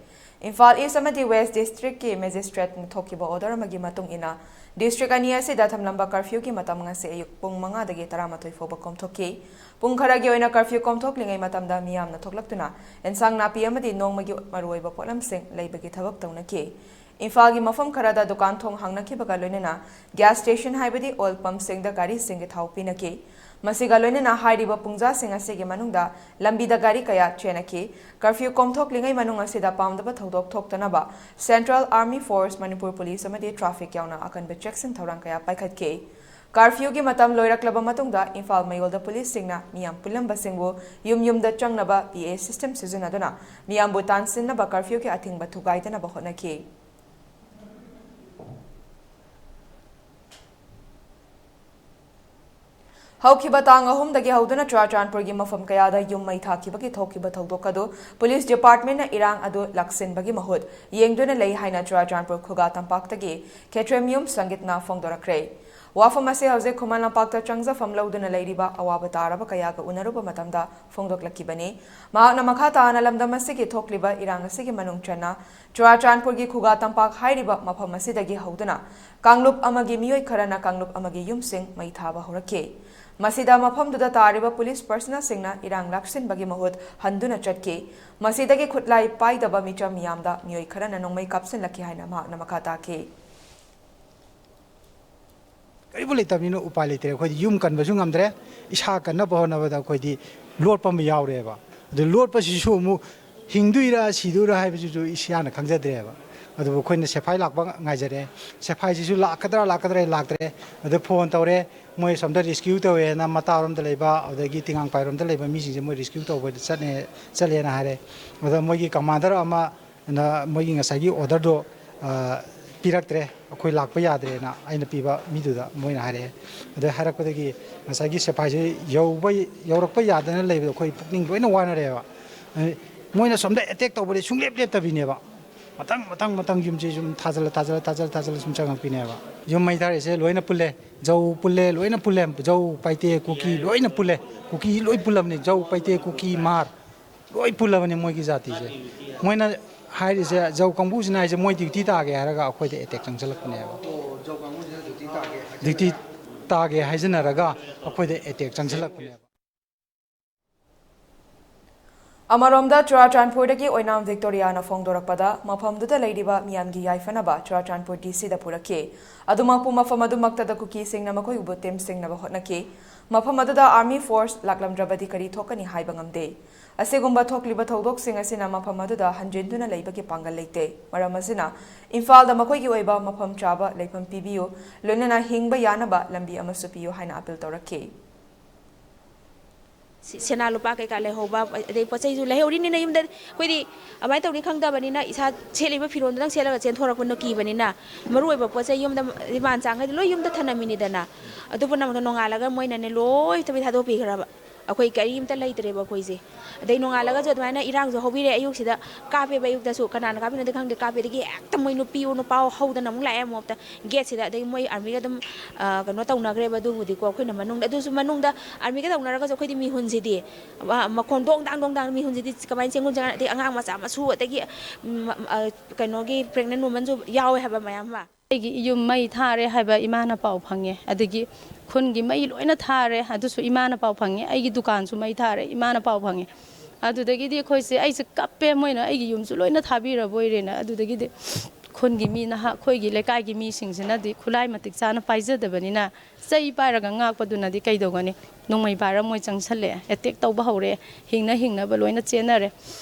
ꯏꯝꯐꯥꯜ ꯏꯁ ꯑꯃꯗꯤ ꯋꯦꯁ ꯗꯤꯁꯇ꯭ꯔꯤꯛꯀꯤ ꯃꯦꯖꯤꯁꯇ꯭ꯔꯦꯠꯅ ꯊꯣꯛꯈꯤꯕ order ꯑꯃꯒꯤ ꯃꯇꯨꯡ ꯏꯟꯅ, ꯗꯤꯁꯇ꯭ꯔꯤꯛ ꯑꯅꯤ ꯑꯁꯤꯗ ꯊꯝꯂꯝꯕ curfewꯒꯤ ꯃꯇꯝ ꯉꯁꯤ ꯑꯌꯨꯛ ꯄꯨꯡ ꯃꯉꯥꯗꯒꯤ ꯇꯔꯥꯃꯥꯊꯣꯏ ꯐꯥꯎꯕ ꯀꯣꯝꯊꯣꯛꯈꯤ꯫ ꯄꯨꯡ ꯈꯔꯒꯤ ꯑꯣꯏꯅ curfew ꯀꯣꯝꯊꯣꯛꯂꯤꯉꯩ ꯃꯇꯝꯗ ꯃꯤꯌꯥꯝꯅ ꯊꯣꯛꯂꯛꯇꯨꯅ ꯏꯟꯁꯥꯡ ꯅꯥꯄꯤ ꯑꯃꯗꯤ ꯅꯣꯡꯃꯒꯤ ꯃꯔꯨꯑꯣꯏꯕ ꯄꯣꯠꯂꯝꯁꯤꯡ ꯂꯩꯕꯒꯤ ꯊꯕꯛ ꯇꯧꯅꯈꯤ꯫ ꯏꯝꯐꯥꯜꯒꯤ ꯃꯐꯝ ꯈꯔꯗ ꯗꯨꯀꯥꯟ ꯊꯣꯡ ꯍꯥꯡꯅꯈꯤꯕꯒ ꯂꯣꯏꯅꯅ gas station ꯍꯥꯏꯕꯗꯤ oil pumpꯁꯤꯡꯗ ꯒꯥꯔꯤꯁꯤꯡꯒꯤ ꯊꯥꯎ ꯄꯤꯅꯈꯤ꯫ ꯃꯁꯤꯒ ꯂꯣꯏꯅꯅ ꯍꯥꯏꯔꯤꯕ ꯄꯨꯡꯖꯥꯁꯤꯡ ꯑꯁꯤꯒꯤ ꯃꯅꯨꯡꯗ ꯂꯝꯕꯤꯗ ꯒꯥꯔꯤ ꯀꯌꯥ ꯆꯦꯟꯅꯈꯤ꯫ Curfew ꯀꯣꯝꯊꯣꯛꯂꯤꯉꯩ ꯃꯅꯨꯡ ꯑꯁꯤꯗ ꯄꯥꯝꯗꯕ ꯊꯧꯗꯣꯛ ꯊꯣꯛꯇꯅꯕ Central Army Force, Manipur police ꯑꯃꯗꯤ traffic ꯌꯥꯎꯅ ꯑꯀꯟꯕ ꯆꯦꯛꯁꯤꯟ ꯊꯧꯔꯥꯡ ꯀꯌꯥ ꯄꯥꯏꯈꯠꯈꯤ꯫ Curfewꯒꯤ ꯃꯇꯝ ꯂꯣꯏꯔꯛꯂꯕ ꯃꯇꯨꯡꯗ ꯏꯝꯐꯥꯜ ꯃꯌꯣꯜꯗ ꯄꯨꯂꯤꯁꯁꯤꯡꯅ ꯃꯤꯌꯥꯝ ꯄꯨꯜꯂꯝꯕꯁꯤꯡꯕꯨ ꯌꯨꯝ ꯌꯨꯝꯗ ꯆꯪꯅꯕ P A system ꯁꯤꯖꯤꯟꯅꯗꯨꯅ ꯃꯤꯌꯥꯝꯕꯨ ꯇꯥꯟꯁꯤꯟꯅꯕ curfewꯒꯤ ꯑꯊꯤꯡꯕ ꯊꯨꯒꯥꯏꯗꯅꯕ ꯍꯣꯠꯅꯈꯤ꯫ ꯍꯧꯈꯤꯕ ꯇꯥꯡ ꯑꯍꯨꯝꯗꯒꯤ ꯍꯧꯗꯨꯅ ꯆꯨꯔꯥꯆꯥꯟꯄꯨꯔꯒꯤ ꯃꯐꯝ ꯀꯌꯥꯗ ꯌꯨꯝ ꯃꯩ ꯊꯥꯈꯤꯕꯒꯤ ꯊꯣꯛꯈꯤꯕ ꯊꯧꯗꯣꯛ ꯑꯗꯨ ꯄꯨꯂꯤꯁ ꯗꯤꯄꯥꯔꯠꯃꯦꯟꯅ ꯏꯔꯥꯡ ꯑꯗꯨ ꯂꯥꯛꯁꯤꯟꯕꯒꯤ ꯃꯍꯨꯠ ꯌꯦꯡꯗꯨꯅ ꯂꯩ ꯍꯥꯏꯅ ꯆꯨꯔꯥꯆꯥꯟꯄꯨꯔ ꯈꯨꯒꯥ ꯇꯝꯄꯥꯛꯇꯒꯤ ꯈꯦꯇ꯭ꯔꯦꯝꯌꯨꯝ ꯁꯪꯒꯤꯠꯅ ꯐꯣꯡꯗꯣꯔꯛꯈ꯭ꯔꯦ꯫ ꯋꯥꯐꯝ ꯑꯁꯤ ꯍꯧꯖꯤꯛ ꯈꯨꯃꯟ ꯂꯝꯄꯥꯛꯇ ꯆꯪꯖꯐꯝ ꯂꯧꯗꯨꯅ ꯂꯩꯔꯤꯕ ꯑꯋꯥꯕ ꯇꯥꯔꯕ ꯀꯌꯥꯒ ꯎꯅꯔꯨꯕ ꯃꯇꯝꯗ ꯐꯣꯡꯗꯣꯛꯂꯛꯈꯤꯕꯅꯤ꯫ ꯃꯍꯥꯛꯅ ꯃꯈꯥ ꯇꯥꯅ ꯂꯝꯗꯝ ꯑꯁꯤꯒꯤ ꯊꯣꯛꯂꯤꯕ ꯏꯔꯥꯡ ꯑꯁꯤꯒꯤ ꯃꯅꯨꯡ ꯆꯟꯅ ꯆꯨꯔꯥꯆꯥꯟꯄꯨꯔꯒꯤ ꯈꯨꯒꯥ ꯇꯝꯄꯥꯛ ꯍꯥꯏꯔꯤꯕ ꯃꯐꯝ ꯑꯁꯤꯗꯒꯤ ꯍꯧꯗꯨꯅ ꯀꯥꯡꯂꯨꯞ ꯑꯃꯒꯤ ꯃꯤꯑꯣꯏ ꯈꯔꯅ ꯀꯥꯡꯂꯨꯞ ꯑꯃꯒꯤ ꯌꯨꯝꯁꯤꯡ ꯃꯩ ꯊꯥꯕ ꯍꯧꯔꯛꯈꯤ꯫ ꯃꯁꯤꯗ ꯃꯐꯝꯗꯨꯗ ꯇꯥꯔꯤꯕ ꯄꯨꯂꯤꯁ ꯄꯔꯁꯅꯦꯜꯁꯤꯡꯅ ꯏꯔꯥꯡ ꯂꯥꯛꯁꯤꯟꯕꯒꯤ ꯃꯍꯨꯠ ꯍꯟꯗꯨꯅ ꯆꯠꯈꯤ꯫ ꯃꯁꯤꯗꯒꯤ ꯈꯨꯠꯂꯥꯏ ꯄꯥꯏꯗꯕ ꯃꯤꯆꯝ ꯃꯤꯌꯥꯝꯗ ꯃꯤꯑꯣꯏ ꯈꯔꯅ ꯅꯣꯡꯃꯩ ꯀꯥꯞꯁꯤꯜꯂꯛꯈꯤ ꯍꯥꯏꯅ ꯃꯍꯥꯛꯅ ꯃꯈꯥ ꯇꯥꯈꯤ꯫ ꯀꯔꯤꯕꯨ ꯂꯩꯇꯕꯅꯤꯅ ꯎꯄꯥꯏ ꯂꯩꯇ꯭ꯔꯦ꯫ ꯑꯩꯈꯣꯏꯗꯤ ꯌꯨꯝ ꯀꯟꯕꯁꯨ ꯉꯝꯗ꯭ꯔꯦ, ꯏꯁꯥ ꯀꯟꯅꯕ ꯍꯣꯠꯅꯕꯗ ꯑꯩꯈꯣꯏꯗꯤ ꯂꯣꯠꯄ ꯑꯃ ꯌꯥꯎꯔꯦꯕ꯫ ꯑꯗꯨ ꯂꯣꯠꯄꯁꯤꯁꯨ ꯑꯃꯨꯛ ꯍꯤꯡꯗꯣꯏꯔꯥ ꯁꯤꯗꯣꯏꯔꯥ ꯍꯥꯏꯕꯁꯤꯁꯨ ꯏꯁꯥꯅ ꯈꯪꯖꯗ꯭ꯔꯦꯕ꯫ ꯑꯗꯨꯕꯨ ꯑꯩꯈꯣꯏꯅ ꯁꯦꯐꯥꯏ ꯂꯥꯛꯄ ꯉꯥꯏꯖꯔꯦ꯫ ꯁꯦꯐꯥꯏꯁꯤꯁꯨ ꯂꯥꯛꯀꯗ꯭ꯔꯥ ꯂꯥꯛꯀꯗ꯭ꯔꯥ ꯂꯥꯛꯇ꯭ꯔꯦ꯫ ꯑꯗꯨ ꯐꯣꯟ ꯇꯧꯔꯦ, ꯃꯣꯏ ꯁꯣꯝꯗ ꯔꯦꯁꯀ꯭ꯌꯨ ꯇꯧꯋꯦꯅ ꯃꯇꯥꯔꯣꯝꯗ ꯂꯩꯕ, ꯑꯗꯒꯤ ꯇꯤꯉꯥꯡꯄꯥꯏꯔꯣꯝꯗ ꯂꯩꯕ ꯃꯤꯁꯤꯡꯁꯦ ꯃꯣꯏ ꯔꯦꯁꯀ꯭ꯌꯨ ꯇꯧꯕꯗ ꯆꯠꯅꯦ, ꯆꯠꯂꯦꯅ ꯍꯥꯏꯔꯦ꯫ ꯑꯗ ꯃꯣꯏꯒꯤ ꯀꯃꯥꯟꯗꯔ ꯑꯃ ꯅ ꯃꯣꯏꯒꯤ ꯉꯁꯥꯏꯒꯤ ꯑꯣꯔꯗꯔꯗꯣ, ꯑ, ꯄꯤꯔꯛꯇ꯭ꯔꯦ, ꯑꯩꯈꯣꯏ ꯂꯥꯛꯄ ꯌꯥꯗ꯭ꯔꯦꯅ ꯑꯩꯅ ꯄꯤꯕ ꯃꯤꯗꯨꯗ ꯃꯣꯏꯅ ꯍꯥꯏꯔꯛꯑꯦ꯫ ꯑꯗꯩ ꯍꯥꯏꯔꯛꯄꯗꯒꯤ ꯉꯁꯥꯏꯒꯤ ꯁꯦꯐꯥꯏꯁꯦ ꯌꯧꯕ, ꯌꯧꯔꯛꯄ ꯌꯥꯗꯅ ꯂꯩꯕꯗꯣ ꯑꯩꯈꯣꯏ ꯄꯨꯛꯅꯤꯡ ꯂꯣꯏꯅ ꯋꯥꯅꯔꯦꯕ꯫ ꯑ, ꯃꯣꯏꯅ ꯁꯣꯝꯗ ꯑꯦꯇꯦꯛ ꯇꯧꯕꯗꯤ ꯁꯨꯡꯂꯦꯞ ꯂꯦꯞꯇꯕꯤꯅꯦꯕ꯫ ꯃꯊꯪ, ꯃꯊꯪ, ꯃꯊꯪ ꯌꯨꯝꯁꯦ ꯁꯨꯝ ꯊꯥꯖꯜꯂ, ꯊꯥꯖꯜꯂ, ꯊꯥꯖꯜꯂ, ꯊꯥꯖꯜꯂ ꯁꯨꯝ ꯆꯪꯉꯛꯄꯤꯅꯦꯕ꯫ ꯌꯨꯝ ꯃꯩ ꯊꯥꯔꯛꯏꯁꯦ ꯂꯣꯏꯅ ꯄꯨꯜꯂꯦ꯫ ꯖꯧ ꯄꯨꯜꯂꯦ, ꯂꯣꯏꯅ ꯄꯨꯜꯂꯦ꯫ ꯖꯧ, ꯄꯥꯏꯇꯦ, ꯀꯨꯀꯤ ꯂꯣꯏꯅ ꯄꯨꯜꯂꯦ꯫ ꯀꯨꯀꯤ ꯂꯣꯏ ꯄꯨꯜꯂꯕꯅꯤ꯫ ꯖꯧ, ꯄꯥꯏꯇꯦ, ꯀꯨꯀꯤ, ꯃꯥꯔ꯫ ꯂꯣꯏ ꯄꯨꯜꯂꯕꯅꯤ ꯃꯣꯏꯒꯤ ꯖꯥꯇꯤꯁꯦ꯫ ꯃꯣꯏꯅ ꯍꯥꯏꯔꯤꯁꯦ, ꯖꯧ ꯀꯥꯡꯕꯨꯁꯤꯅ ꯍꯥꯏꯁꯦ ꯃꯣꯏ ꯗ꯭ꯌꯨꯇꯤ ꯇꯥꯒꯦ ꯍꯥꯏꯔꯒ ꯑꯩꯈꯣꯏꯗ ꯑꯦꯇꯦꯛ ꯆꯪꯁꯤꯜꯂꯛꯄꯅꯦꯕ꯫ ꯗ꯭ꯌꯨꯇꯤ ꯇꯥꯒꯦ ꯍꯥꯏꯖꯅꯔꯒ ꯑꯩꯈꯣꯏꯗ ꯑꯦꯇꯦꯛ ꯆꯪꯁꯤꯜꯂꯛꯄꯅꯦꯕ꯫ ꯑꯃꯔꯣꯝꯗ, ꯆꯨꯔꯥꯆꯥꯟꯄꯨꯔꯗꯒꯤ ꯑꯣꯏꯅꯥꯝ ꯚꯤꯛꯇꯣꯔꯤꯌꯥꯅ ꯐꯣꯡꯗꯣꯔꯛꯄꯗ, ꯃꯐꯝꯗꯨꯗ ꯂꯩꯔꯤꯕ ꯃꯤꯌꯥꯝꯒꯤ ꯌꯥꯏꯐꯅꯕ ꯆꯨꯔꯥꯆꯥꯟꯄꯨꯔ ꯗꯤ ꯁꯤꯗ ꯄꯨꯔꯛꯈꯤ꯫ ꯑꯗꯨꯃꯛꯄꯨ, ꯃꯐꯝ ꯑꯗꯨꯃꯛꯇꯗ ꯀꯨꯀꯤꯁꯤꯡꯅ ꯃꯈꯣꯏꯕꯨ ꯇꯤꯝ ꯁꯤꯡꯅꯕ ꯍꯣꯠꯅꯈꯤ꯫ ꯃꯐꯝ ꯑꯗꯨꯗ ꯑꯥꯔꯃꯤ ꯐꯣꯔꯁ ꯂꯥꯛꯂꯝꯗ꯭ꯔꯕꯗꯤ ꯀꯔꯤ ꯊꯣꯛꯀꯅꯤ ꯍꯥꯏꯕ ꯉꯝꯗꯦ꯫ ꯑꯁꯤꯒꯨꯝꯕ ꯊꯣꯛꯂꯤꯕ ꯊꯧꯗꯣꯛꯁꯤꯡ ꯑꯁꯤꯅ ꯃꯐꯝ ꯑꯗꯨꯗ ꯍꯟꯖꯤꯟꯗꯨꯅ ꯂꯩꯕꯒꯤ ꯄꯥꯡꯒꯜ ꯂꯩꯇꯦ꯫ ꯃꯔꯝ ꯑꯁꯤꯅ, ꯏꯝꯐꯥꯜꯗ ꯃꯈꯣꯏꯒꯤ ꯑꯣꯏꯕ ꯃꯐꯝ ꯆꯥꯕ ꯂꯩꯐꯝ ꯄꯤꯕꯤꯌꯨ, ꯂꯣꯏꯅꯅ ꯍꯤꯡꯕ ꯌꯥꯅꯕ ꯂꯝꯕꯤ ꯑꯃꯁꯨ ꯄꯤꯌꯨ ꯍꯥꯏꯅ ꯑꯥꯄꯤꯜ ꯇꯧꯔꯛꯈꯤ꯫ ꯁꯤ-, ꯁꯦꯅꯥ ꯂꯨꯄꯥ ꯀꯩꯀꯥ ꯂꯩꯍꯧꯕ, ꯑꯗꯩ ꯄꯣꯠ ꯆꯩꯁꯨ ꯂꯩꯍꯧꯔꯤꯅꯤꯅ ꯌꯨꯝꯗ꯫ ꯑꯩꯈꯣꯏꯗꯤ ꯑꯗꯨꯃꯥꯏꯅ ꯇꯧꯅꯤ ꯈꯪꯗꯕꯅꯤꯅ, ꯏꯁꯥ ꯁꯦꯠꯂꯤꯕ ꯐꯤꯔꯣꯜꯗꯨꯗꯪ ꯁꯦꯠꯂꯒ ꯆꯦꯟꯊꯣꯔꯛꯄꯅ ꯀꯤꯕꯅꯤꯅ, ꯃꯔꯨ ꯑꯣꯏꯕ ꯄꯣꯠ ꯆꯩ ꯌꯨꯝꯗ, ꯏꯃꯥꯟ ꯆꯥꯡꯈꯩꯗꯤ ꯂꯣꯏ ꯌꯨꯝꯗ ꯊꯅꯝꯃꯤꯅꯤꯗꯅ꯫ ꯑꯗꯨ ꯄꯨꯝꯅꯃꯛꯇꯣ ꯅꯣꯡꯉꯥꯜꯂꯒ ꯃꯣꯏꯅꯅꯦ ꯂꯣꯏ ꯊꯥꯗꯣꯛꯄꯤꯈ꯭ꯔꯕ꯫ ꯑꯩꯈꯣꯏ ꯀꯔꯤꯝꯇ ꯂꯩꯇ꯭ꯔꯦꯕ ꯑꯩꯈꯣꯏꯁꯦ꯫ ꯑꯗꯩ ꯅꯣꯡꯉꯥꯜꯂꯒꯁꯨ ꯑꯗꯨꯃꯥꯏꯅ ꯏꯔꯥꯡꯁꯨ ꯍꯧꯕꯤꯔꯦ꯫ ꯑꯌꯨꯛꯁꯤꯗ ꯀꯥꯞꯄꯦꯕ, ꯑꯌꯨꯛꯇꯁꯨ ꯀꯅꯥꯅ ꯀꯥꯞꯄꯤꯅꯣꯗꯤ ꯈꯪꯗꯦ, ꯀꯥꯞꯄꯦ꯫ ꯑꯗꯒꯤ ꯍꯦꯛꯇ ꯃꯣꯏ ꯅꯨꯄꯤꯑꯣ ꯅꯨꯄꯥꯑꯣ ꯍꯧꯗꯅ ꯑꯃꯨꯛ ꯂꯥꯛꯑꯦ ꯑꯃꯨꯛꯇ ꯒꯦꯠꯁꯤꯗ꯫ ꯑꯗꯒꯤ ꯃꯣꯏ ꯑꯥꯔꯃꯤꯒ ꯑꯗꯨꯝ, ꯑ, ꯀꯩꯅꯣ ꯇꯧꯅꯈ꯭ꯔꯦꯕ꯫ ꯑꯗꯨꯕꯨꯗꯤꯀꯣ ꯑꯩꯈꯣꯏꯅ ꯃꯅꯨꯡꯗ, ꯑꯗꯨꯁꯨ ꯃꯅꯨꯡꯗ ꯑꯥꯔꯃꯤꯒ ꯇꯧꯅꯔꯒꯁꯨ ꯑꯩꯈꯣꯏꯗꯤ ꯃꯤꯍꯨꯟꯁꯤꯗꯤ, ꯑ, ꯃꯈꯣꯟ ꯗꯣꯡ ꯗꯥꯡ ꯗꯣꯡ ꯗꯥꯡ, ꯃꯤꯍꯨꯟꯁꯤꯗꯤ ꯀꯃꯥꯏꯅ ꯆꯦꯟꯒꯨꯝ ꯆꯦꯟꯒꯥꯟ, ꯑꯗꯩ ꯑꯉꯥꯡ ꯃꯆꯥ ꯃꯁꯨ, ꯑꯗꯒꯤ, ꯎꯝ, ꯑ, ꯀꯩꯅꯣꯒꯤ pregnant womanꯁꯨ ꯌꯥꯎꯋꯦ ꯍꯥꯏꯕ ꯃꯌꯥꯝ ꯑꯃ꯫ ꯑꯩꯒꯤ ꯌꯨꯝ ꯃꯩ ꯊꯥꯔꯦ ꯍꯥꯏꯕ ꯏꯃꯥꯅ ꯄꯥꯎ ꯐꯪꯉꯦ꯫ ꯑꯗꯒꯤ ꯈꯨꯟꯒꯤ ꯃꯩ ꯂꯣꯏꯅ ꯊꯥꯔꯦ, ꯑꯗꯨꯁꯨ ꯏꯃꯥꯅ ꯄꯥꯎ ꯐꯪꯉꯦ꯫ ꯑꯩꯒꯤ ꯗꯨꯀꯥꯟꯁꯨ ꯃꯩ ꯊꯥꯔꯦ, ꯏꯃꯥꯅ ꯄꯥꯎ ꯐꯪꯉꯦ꯫ ꯑꯗꯨꯗꯒꯤꯗꯤ ꯑꯩꯈꯣꯏꯁꯦ, ꯑꯩꯁꯦ ꯀꯞꯄꯦ, ꯃꯣꯏꯅ ꯑꯩꯒꯤ ꯌꯨꯝꯁꯨ ꯂꯣꯏꯅ ꯊꯥꯕꯤꯔꯕꯣꯏꯔꯦꯅ꯫ ꯑꯗꯨꯗꯒꯤꯗꯤ ꯈꯨꯟꯒꯤ ꯃꯤ, ꯅꯍꯥ, ꯑꯩꯈꯣꯏꯒꯤ ꯂꯩꯀꯥꯏꯒꯤ ꯃꯤꯁꯤꯡꯁꯤꯅꯗꯤ ꯈꯨꯠꯂꯥꯏ ꯃꯇꯤꯛ ꯆꯥꯅ ꯄꯥꯏꯖꯗꯕꯅꯤꯅ, ꯆꯩ ꯄꯥꯏꯔꯒ ꯉꯥꯛꯄꯗꯨꯅꯗꯤ ꯀꯩꯗꯧꯒꯅꯤ? ꯅꯣꯡꯃꯩ ꯄꯥꯏꯔ ꯃꯣꯏ ꯆꯪꯁꯜꯂꯛꯑꯦ, attack ꯇꯧꯕ ꯍꯧꯔꯦ, ꯍꯤꯡꯅ ꯍꯤꯡꯅꯕ ꯂꯣꯏꯅ ꯆꯦꯟꯅꯔꯦ꯫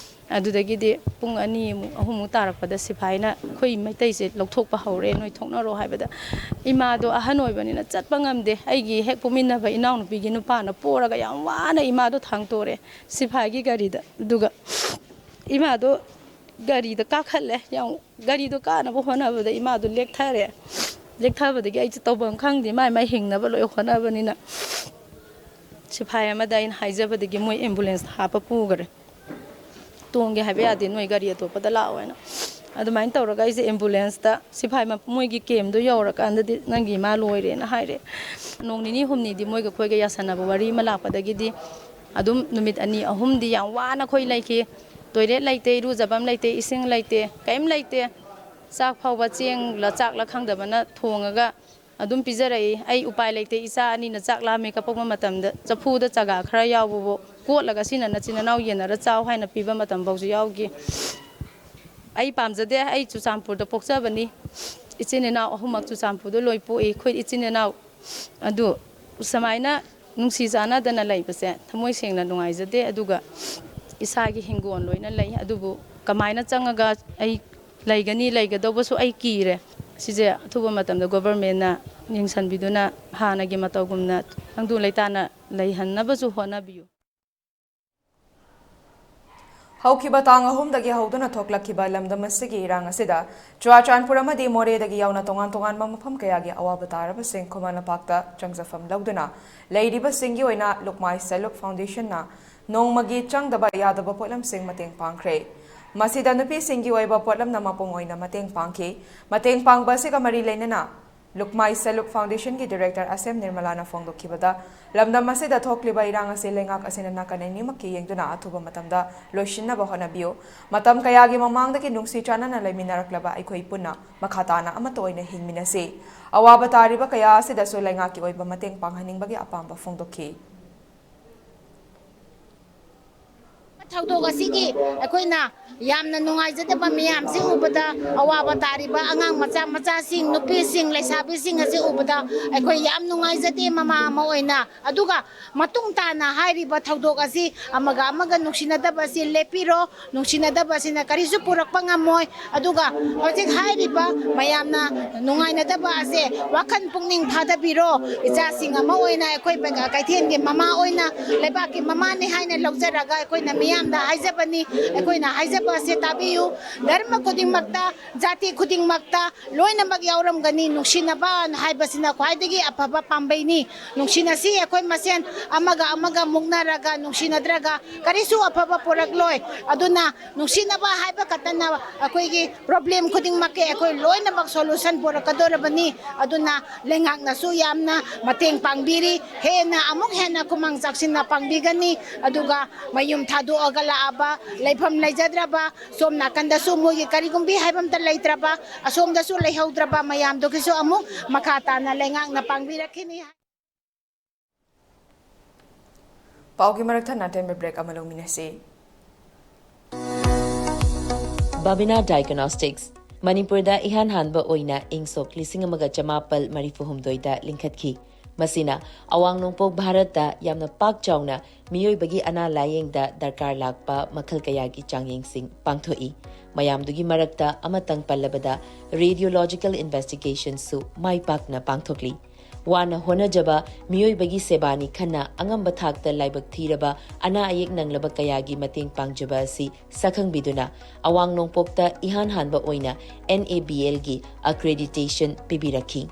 ꯑꯗꯨꯗꯒꯤꯗꯤ ꯄꯨꯡ ꯑꯅꯤꯃꯨꯛ, ꯑꯍꯨꯝꯃꯨꯛ ꯇꯥꯔꯛꯄꯗ ꯁꯤꯐꯥꯏꯅ ꯑꯩꯈꯣꯏ ꯃꯩꯇꯩꯁꯦ ꯂꯧꯊꯣꯛꯄ ꯍꯧꯔꯦ, ꯅꯣꯏ ꯊꯣꯛꯅꯔꯣ ꯍꯥꯏꯕꯗ, ꯏꯃꯥꯗꯣ ꯑꯍꯟ ꯑꯣꯏꯕꯅꯤꯅ ꯆꯠꯄ ꯉꯝꯗꯦ꯫ ꯑꯩꯒꯤ ꯍꯦꯛ ꯄꯣꯛꯃꯤꯟꯅꯕ ꯏꯅꯥꯎꯅꯨꯄꯤꯒꯤ ꯅꯨꯄꯥꯅ ꯄꯣꯔꯒ ꯌꯥꯝ ꯋꯥꯅ ꯏꯃꯥꯗꯣ ꯊꯥꯡꯇꯣꯔꯦ ꯁꯤꯐꯥꯏꯒꯤ ꯒꯥꯔꯤꯗ꯫ ꯑꯗꯨꯒ ꯏꯃꯥꯗꯣ ꯒꯥꯔꯤꯗ ꯀꯥꯈꯠꯂꯦ꯫ ꯌꯥꯝ, ꯒꯥꯔꯤꯗꯣ ꯀꯥꯅꯕ ꯍꯣꯠꯅꯕꯗ ꯏꯃꯥꯗꯣ ꯂꯦꯛꯊꯔꯦ꯫ ꯂꯦꯛꯊꯕꯗꯒꯤ ꯑꯩꯁꯦ ꯇꯧꯐꯝ ꯈꯪꯗꯦ, ꯃꯥꯏ ꯃꯥꯏ ꯍꯤꯡꯅꯕ ꯂꯣꯏ ꯍꯣꯠꯅꯕꯅꯤꯅ꯫ ꯁꯤꯐꯥꯏ ꯑꯃꯗ ꯑꯩꯅ ꯍꯥꯏꯖꯕꯗꯒꯤ ꯃꯣꯏ ambulance ꯍꯥꯞꯄ ꯄꯨꯈ꯭ꯔꯦ꯫ "ꯇꯣꯡꯒꯦ ꯍꯥꯏꯕ ꯌꯥꯗꯦ, ꯅꯣꯏ ꯒꯥꯔꯤ ꯑꯇꯣꯞꯄꯗ ꯂꯥꯛꯑꯣ" ꯍꯥꯏꯅ꯫ ꯑꯗꯨꯃꯥꯏꯅ ꯇꯧꯔꯒ ꯑꯩꯁꯦ ambulance ꯇ ꯁꯤꯐꯥꯏ ꯃ-, ꯃꯣꯏꯒꯤ camp ꯇꯣ ꯌꯧꯔꯀꯥꯟꯗꯗꯤ, "ꯅꯪꯒꯤ ꯏꯃꯥ ꯂꯣꯏꯔꯦꯅ" ꯍꯥꯏꯔꯦ꯫ ꯅꯣꯡ ꯅꯤꯅꯤ ꯍꯨꯝꯅꯤꯗꯤ ꯃꯣꯏꯒ ꯑꯩꯈꯣꯏꯒ ꯌꯥꯁꯟꯅꯕ ꯋꯥꯔꯤ ꯑꯃ ꯂꯥꯛꯄꯗꯒꯤꯗꯤ, ꯑꯗꯨꯝ ꯅꯨꯃꯤꯠ ꯑꯅꯤ ꯑꯍꯨꯝꯗꯤ ꯌꯥꯝ ꯋꯥꯅ ꯑꯩꯈꯣꯏ ꯂꯩꯈꯤ꯫ Toilet ꯂꯩꯇꯦ, ꯏꯔꯨꯖꯐꯝ ꯂꯩꯇꯦ, ꯏꯁꯤꯡ ꯂꯩꯇꯦ, ꯀꯔꯤꯝ ꯂꯩꯇꯦ꯫ ꯆꯥꯛ ꯐꯥꯎꯕ ꯆꯦꯡꯂ ꯆꯥꯛꯂ ꯈꯪꯗꯕꯅ ꯊꯣꯡꯉꯒ ꯑꯗꯨꯝ ꯄꯤꯖꯔꯛꯏ꯫ ꯑꯩ ꯎꯄꯥꯏ ꯂꯩꯇꯦ, ꯏꯆꯥ ꯑꯅꯤꯅ ꯆꯥꯛ ꯂꯥꯝꯃꯦ ꯀꯞꯄꯛꯄ ꯃꯇꯝꯗ ꯆꯐꯨꯗ ꯆꯒꯥ ꯈꯔ ꯌꯥꯎꯕꯕꯨ ꯀꯣꯠꯂꯒ "ꯁꯤ ꯅ ꯅꯆꯤꯟ ꯅꯅꯥꯎ ꯌꯦꯟꯅꯔ ꯆꯥꯎ" ꯍꯥꯏꯅ ꯄꯤꯕ ꯃꯇꯝ ꯐꯥꯎꯁꯨ ꯌꯥꯎꯈꯤ꯫ ꯑꯩ ꯄꯥꯝꯖꯗꯦ, ꯑꯩ ꯆꯨꯔꯆꯥꯟꯄꯨꯔꯗ ꯄꯣꯛꯆꯕꯅꯤ꯫ ꯏꯆꯤꯟ ꯏꯅꯥꯎ ꯑꯍꯨꯝꯃꯛ ꯆꯨꯔꯆꯥꯟꯄꯨꯔꯗ ꯂꯣꯏ ꯄꯣꯛꯏ꯫ ꯑꯩꯈꯣꯏ ꯏꯆꯤꯟ ꯏꯅꯥꯎ ꯑꯗꯨ ꯁꯨꯃꯥꯏꯅ ꯅꯨꯡꯁꯤ ꯆꯥꯟꯅꯗꯅ ꯂꯩꯕꯁꯦ ꯊꯃꯣꯏ ꯁꯦꯡꯅ ꯅꯨꯡꯉꯥꯏꯖꯗꯦ꯫ ꯑꯗꯨꯒ ꯏꯁꯥꯒꯤ ꯍꯤꯡꯒꯣꯜ ꯂꯣꯏꯅ ꯂꯩ, ꯑꯗꯨꯕꯨ ꯀꯃꯥꯏꯅ ꯆꯪꯉꯒ ꯑꯩ ꯂꯩꯒꯅꯤ, ꯂꯩꯒꯗꯧꯕꯁꯨ ꯑꯩ ꯀꯤꯔꯦ꯫ ꯁꯤꯁꯦ ꯑꯊꯨꯕ ꯃꯇꯝꯗ government ꯅ ꯌꯦꯡꯁꯤꯟꯕꯤꯗꯨꯅ ꯍꯥꯟꯅꯒꯤ ꯃꯇꯧꯒꯨꯝꯅ ꯈꯪꯗꯨ ꯂꯩꯇꯥꯅ ꯂꯩꯍꯟꯅꯕꯁꯨ ꯍꯣꯠꯅꯕꯤꯌꯨ꯫ ꯍꯧꯈꯤꯕ ꯇꯥꯡ ꯑꯍꯨꯝꯗꯒꯤ ꯍꯧꯗꯨꯅ ꯊꯣꯛꯂꯛꯈꯤꯕ ꯂꯝꯗꯝ ꯑꯁꯤꯒꯤ ꯏꯔꯥꯡ ꯑꯁꯤꯗ ꯆꯨꯔꯥꯆꯥꯟꯄꯨꯔ ꯑꯃꯗꯤ ꯃꯣꯔꯦꯗꯒꯤ ꯌꯥꯎꯅ ꯇꯣꯉꯥꯟ ꯇꯣꯉꯥꯟꯕ ꯃꯐꯝ ꯀꯌꯥꯒꯤ ꯑꯋꯥꯕ ꯇꯥꯔꯕꯁꯤꯡ ꯈꯨꯃꯟ ꯂꯝꯄꯥꯛꯇ ꯆꯪꯖꯐꯝ ꯂꯧꯗꯨꯅ ꯂꯩꯔꯤꯕꯁꯤꯡꯒꯤ ꯑꯣꯏꯅ ꯂꯨꯛꯃꯥꯏ ꯁꯦꯜꯐ ꯍꯦꯜꯞ ꯐꯥꯎꯟꯗꯦꯁꯟꯅ ꯅꯣꯡꯃꯒꯤ ꯆꯪꯗꯕ ꯌꯥꯗꯕ ꯄꯣꯠꯂꯝꯁꯤꯡ ꯃꯇꯦꯡ ꯄꯥꯡꯈ꯭ꯔꯦ꯫ ꯃꯁꯤꯗ ꯅꯨꯄꯤꯁꯤꯡꯒꯤ ꯑꯣꯏꯕ ꯄꯣꯠꯂꯝꯅ ꯃꯄꯨꯡ ꯑꯣꯏꯅ ꯃꯇꯦꯡ ꯄꯥꯡꯈꯤ꯫ ꯃꯇꯦꯡ ꯄꯥꯡꯕ ꯑꯁꯤꯒ ꯃꯔꯤ ꯂꯩꯅꯅ ꯂꯨꯛꯃꯥꯏ ꯁꯦꯜꯐ ꯍꯦꯜꯞ ꯐꯥꯎꯟꯗꯦꯁꯟꯒꯤ ꯗꯤꯔꯦꯛꯇꯔ ꯑꯁꯦꯝ ꯅꯤꯔꯃꯂꯥꯅ ꯐꯣꯡꯗꯣꯛꯈꯤꯕꯗ, ꯂꯝꯗꯝ ꯑꯁꯤꯗ ꯊꯣꯛꯂꯤꯕ ꯏꯔꯥꯡ ꯑꯁꯤ ꯂꯩꯉꯥꯛ ꯑꯁꯤꯅ ꯅꯥꯀꯟ ꯑꯅꯤꯃꯛꯀꯤ ꯌꯦꯡꯗꯨꯅ ꯑꯊꯨꯕ ꯃꯇꯝꯗ ꯂꯣꯏꯁꯤꯟꯅꯕ ꯍꯣꯠꯅꯕꯤꯌꯨ꯫ ꯃꯇꯝ ꯀꯌꯥꯒꯤ ꯃꯃꯥꯡꯗꯒꯤ ꯅꯨꯡꯁꯤ ꯆꯥꯟꯅꯅ ꯂꯩꯃꯤꯟꯅꯔꯛꯂꯕ ꯑꯩꯈꯣꯏ ꯄꯨꯟꯅ ꯃꯈꯥ ꯇꯥꯅ ꯑꯃꯠꯇ ꯑꯣꯏꯅ ꯍꯤꯡꯃꯤꯟꯅꯁꯤ꯫ ꯑꯋꯥꯕ ꯇꯥꯔꯤꯕ ꯀꯌꯥ ꯑꯁꯤꯗꯁꯨ ꯂꯩꯉꯥꯛꯀꯤ ꯑꯣꯏꯕ ꯃꯇꯦꯡ ꯄꯥꯡꯍꯟꯅꯤꯡꯕꯒꯤ ꯑꯄꯥꯝꯕ ꯐꯣꯡꯗꯣꯛꯈꯤ꯫ ꯊꯧꯗꯣꯛ ꯑꯁꯤꯒꯤ ꯑꯩꯈꯣꯏꯅ ꯌꯥꯝꯅ ꯅꯨꯡꯉꯥꯏꯖꯗꯕ ꯃꯤꯌꯥꯝꯁꯤ ꯎꯕꯗ, ꯑꯋꯥꯕ ꯇꯥꯔꯤꯕ ꯑꯉꯥꯡ ꯃꯆꯥ ꯃꯆꯥꯁꯤꯡ, ꯅꯨꯄꯤꯁꯤꯡ, ꯂꯩꯁꯥꯕꯤꯁꯤꯡ ꯑꯁꯤ ꯎꯕꯗ ꯑꯩꯈꯣꯏ ꯌꯥꯝ ꯅꯨꯡꯉꯥꯏꯖꯗꯦ ꯃꯃꯥ ꯑꯃ ꯑꯣꯏꯅ꯫ ꯑꯗꯨꯒ ꯃꯇꯨꯡ ꯇꯥꯅ ꯍꯥꯏꯔꯤꯕ ꯊꯧꯗꯣꯛ ꯑꯁꯤ ꯑꯃꯒ ꯑꯃꯒ ꯅꯨꯡꯁꯤꯅꯗꯕ ꯑꯁꯤ ꯂꯦꯞꯄꯤꯔꯣ, ꯅꯨꯡꯁꯤꯅꯗꯕ ꯑꯁꯤꯅ ꯀꯔꯤꯁꯨ ꯄꯨꯔꯛꯄ ꯉꯝꯃꯣꯏ꯫ ꯑꯗꯨꯒ ꯍꯧꯖꯤꯛ ꯍꯥꯏꯔꯤꯕ ꯃꯌꯥꯝꯅ ꯅꯨꯡꯉꯥꯏꯅꯗꯕ ꯑꯁꯦ ꯋꯥꯈꯜ ꯄꯨꯛꯅꯤꯡ ꯐꯥꯗꯕꯤꯔꯣ꯫ ꯏꯆꯥꯁꯤꯡ ꯑꯃ ꯑꯣꯏꯅ ꯑꯩꯈꯣꯏ ꯀꯩꯊꯦꯜꯒꯤ ꯃꯃꯥ ꯑꯣꯏꯅ, ꯂꯩꯕꯥꯛꯀꯤ ꯃꯃꯥꯅꯤ ꯍꯥꯏꯅ ꯂꯧꯖꯔꯒ ꯑꯩꯈꯣꯏꯅ ꯃꯤꯌꯥꯝꯗ ꯍꯥꯏꯖꯕꯅꯤ꯫ ꯑꯩꯈꯣꯏꯅ ꯍꯥꯏꯖꯕ ꯑꯁꯦ ꯇꯥꯕꯤꯌꯨ꯫ ꯙꯔꯃ ꯈꯨꯗꯤꯡꯃꯛꯇ, ꯖꯥꯇꯤ ꯈꯨꯗꯤꯡꯃꯛꯇ ꯂꯣꯏꯅꯃꯛ ꯌꯥꯎꯔꯝꯒꯅꯤ꯫ ꯅꯨꯡꯁꯤꯅꯕ ꯍꯥꯏꯕꯁꯤꯅ ꯈ꯭ꯋꯥꯏꯗꯒꯤ ꯑꯐꯕ ꯄꯥꯝꯕꯩꯅꯤ꯫ ꯅꯨꯡꯁꯤꯅꯁꯤ ꯑꯩꯈꯣꯏ ꯃꯁꯦꯟ, ꯑꯃꯒ ꯑꯃꯒ ꯃꯨꯛꯅꯔꯒ, ꯅꯨꯡꯁꯤꯅꯗ꯭ꯔꯒ ꯀꯔꯤꯁꯨ ꯑꯐꯕ ꯄꯨꯔꯛꯂꯣꯏ꯫ ꯑꯗꯨꯅ ꯅꯨꯡꯁꯤꯅꯕ ꯍꯥꯏꯕ ꯈꯛꯇꯅ ꯑꯩꯈꯣꯏꯒꯤ ꯄ꯭ꯔꯣꯕ꯭ꯂꯦꯝ ꯈꯨꯗꯤꯡꯃꯛꯀꯤ ꯑꯩꯈꯣꯏ ꯂꯣꯏꯅꯃꯛ ꯁꯣꯂꯨꯁꯟ ꯄꯨꯔꯛꯀꯗꯧꯔꯕꯅꯤ꯫ ꯑꯗꯨꯅ ꯂꯩꯉꯥꯛꯅꯁꯨ ꯌꯥꯝꯅ ꯃꯇꯦꯡ ꯄꯥꯡꯕꯤꯔꯤ꯫ ꯍꯦꯟꯅ ꯑꯃꯨꯛ ꯍꯦꯟꯅ ꯈꯨꯃꯥꯡ ꯆꯥꯎꯁꯤꯟꯅ ꯄꯥꯡꯕꯤꯒꯅꯤ꯫ ꯑꯗꯨꯒ ꯃꯌꯨꯝ ꯊꯥꯗꯣꯛꯑꯒ ꯂꯥꯛꯑꯕ, ꯂꯩꯐꯝ ꯂꯩꯖꯗ꯭ꯔꯕ, ꯁꯣꯝ ꯅꯥꯀꯟꯗꯁꯨ ꯃꯣꯏꯒꯤ ꯀꯔꯤꯒꯨꯝꯕꯤ ꯍꯥꯏꯕ ꯑꯝꯇ ꯂꯩꯇ꯭ꯔꯕ, ꯑꯁꯣꯝꯗꯁꯨ ꯂꯩꯍꯧꯗ꯭ꯔꯕ ꯃꯌꯥꯝꯗꯨꯒꯤꯁꯨ ꯑꯃꯨꯛ ꯃꯈꯥ ꯇꯥꯅ ꯂꯩꯉꯥꯛꯅ ꯄꯥꯡꯕꯤꯔꯛꯈꯤꯅꯤ꯫ ꯄꯥꯎꯒꯤ ꯃꯔꯛ ꯊꯠꯅ ꯑꯇꯦꯟꯕ ꯕ꯭ꯔꯦꯛ ꯑꯃ ꯂꯧꯃꯤꯟꯅꯁꯤ꯫ ꯕꯥꯕꯤꯅꯥ ꯗꯥꯏꯒꯅꯣꯁꯇꯤꯛꯁ ꯃꯅꯤꯄꯨꯔꯗ ꯏꯍꯥꯟ ꯍꯥꯟꯕ ꯑꯣꯏꯅ ꯏꯪ ꯁꯣꯛ ꯂꯤꯁꯤꯡ ꯑꯃꯒ ꯆꯃꯥꯄꯜ ꯃꯔꯤꯐꯨ ꯍꯨꯝꯗꯣꯏꯗ ꯂꯤꯡꯈꯠꯈꯤ꯫ ꯃꯁꯤꯅ ꯑꯋꯥꯡ ꯅꯣꯡꯄꯣꯛ ꯚꯥꯔꯠꯇ ꯌꯥꯝꯅ ꯄꯥꯛ ꯆꯥꯎꯅ ꯃꯤꯑꯣꯏꯕꯒꯤ ꯑꯅꯥ ꯂꯥꯌꯦꯡꯗ ꯗꯔꯀꯥꯔ ꯂꯥꯛꯄ ꯃꯈꯜ ꯀꯌꯥꯒꯤ ꯆꯥꯡꯌꯦꯡꯁꯤꯡ ꯄꯥꯡꯊꯣꯛꯏ꯫ ꯃꯌꯥꯝꯗꯨꯒꯤ ꯃꯔꯛꯇ ꯑꯃꯇꯪ ꯄꯜꯂꯕꯗ, ꯔꯦꯗꯤꯑꯣꯂꯣꯖꯤꯀꯦꯜ ꯏꯟꯚꯦꯁꯇꯤꯒꯦꯁꯟꯁꯨ ꯃꯥꯏ ꯄꯥꯛꯅ ꯄꯥꯡꯊꯣꯛꯂꯤ꯫ ꯋꯥꯅ ꯍꯣꯠꯅꯖꯕ ꯃꯤꯑꯣꯏꯕꯒꯤ ꯁꯦꯕꯥꯅꯤ ꯈꯟꯅ ꯑꯉꯝꯕ ꯊꯥꯛꯇ ꯂꯥꯏꯕꯛ ꯊꯤꯔꯕ ꯑꯅꯥ ꯑꯌꯦꯛ ꯅꯪꯂꯕ ꯀꯌꯥꯒꯤ ꯃꯇꯦꯡ ꯄꯥꯡꯖꯕ ꯑꯁꯤ ꯁꯛꯈꯪꯕꯤꯗꯨꯅ ꯑꯋꯥꯡ ꯅꯣꯡꯄꯣꯛꯇ ꯏꯍꯥꯟ ꯍꯥꯟꯕ ꯑꯣꯏꯅ NABLꯒꯤ accreditation ꯄꯤꯕꯤꯔꯛꯈꯤ꯫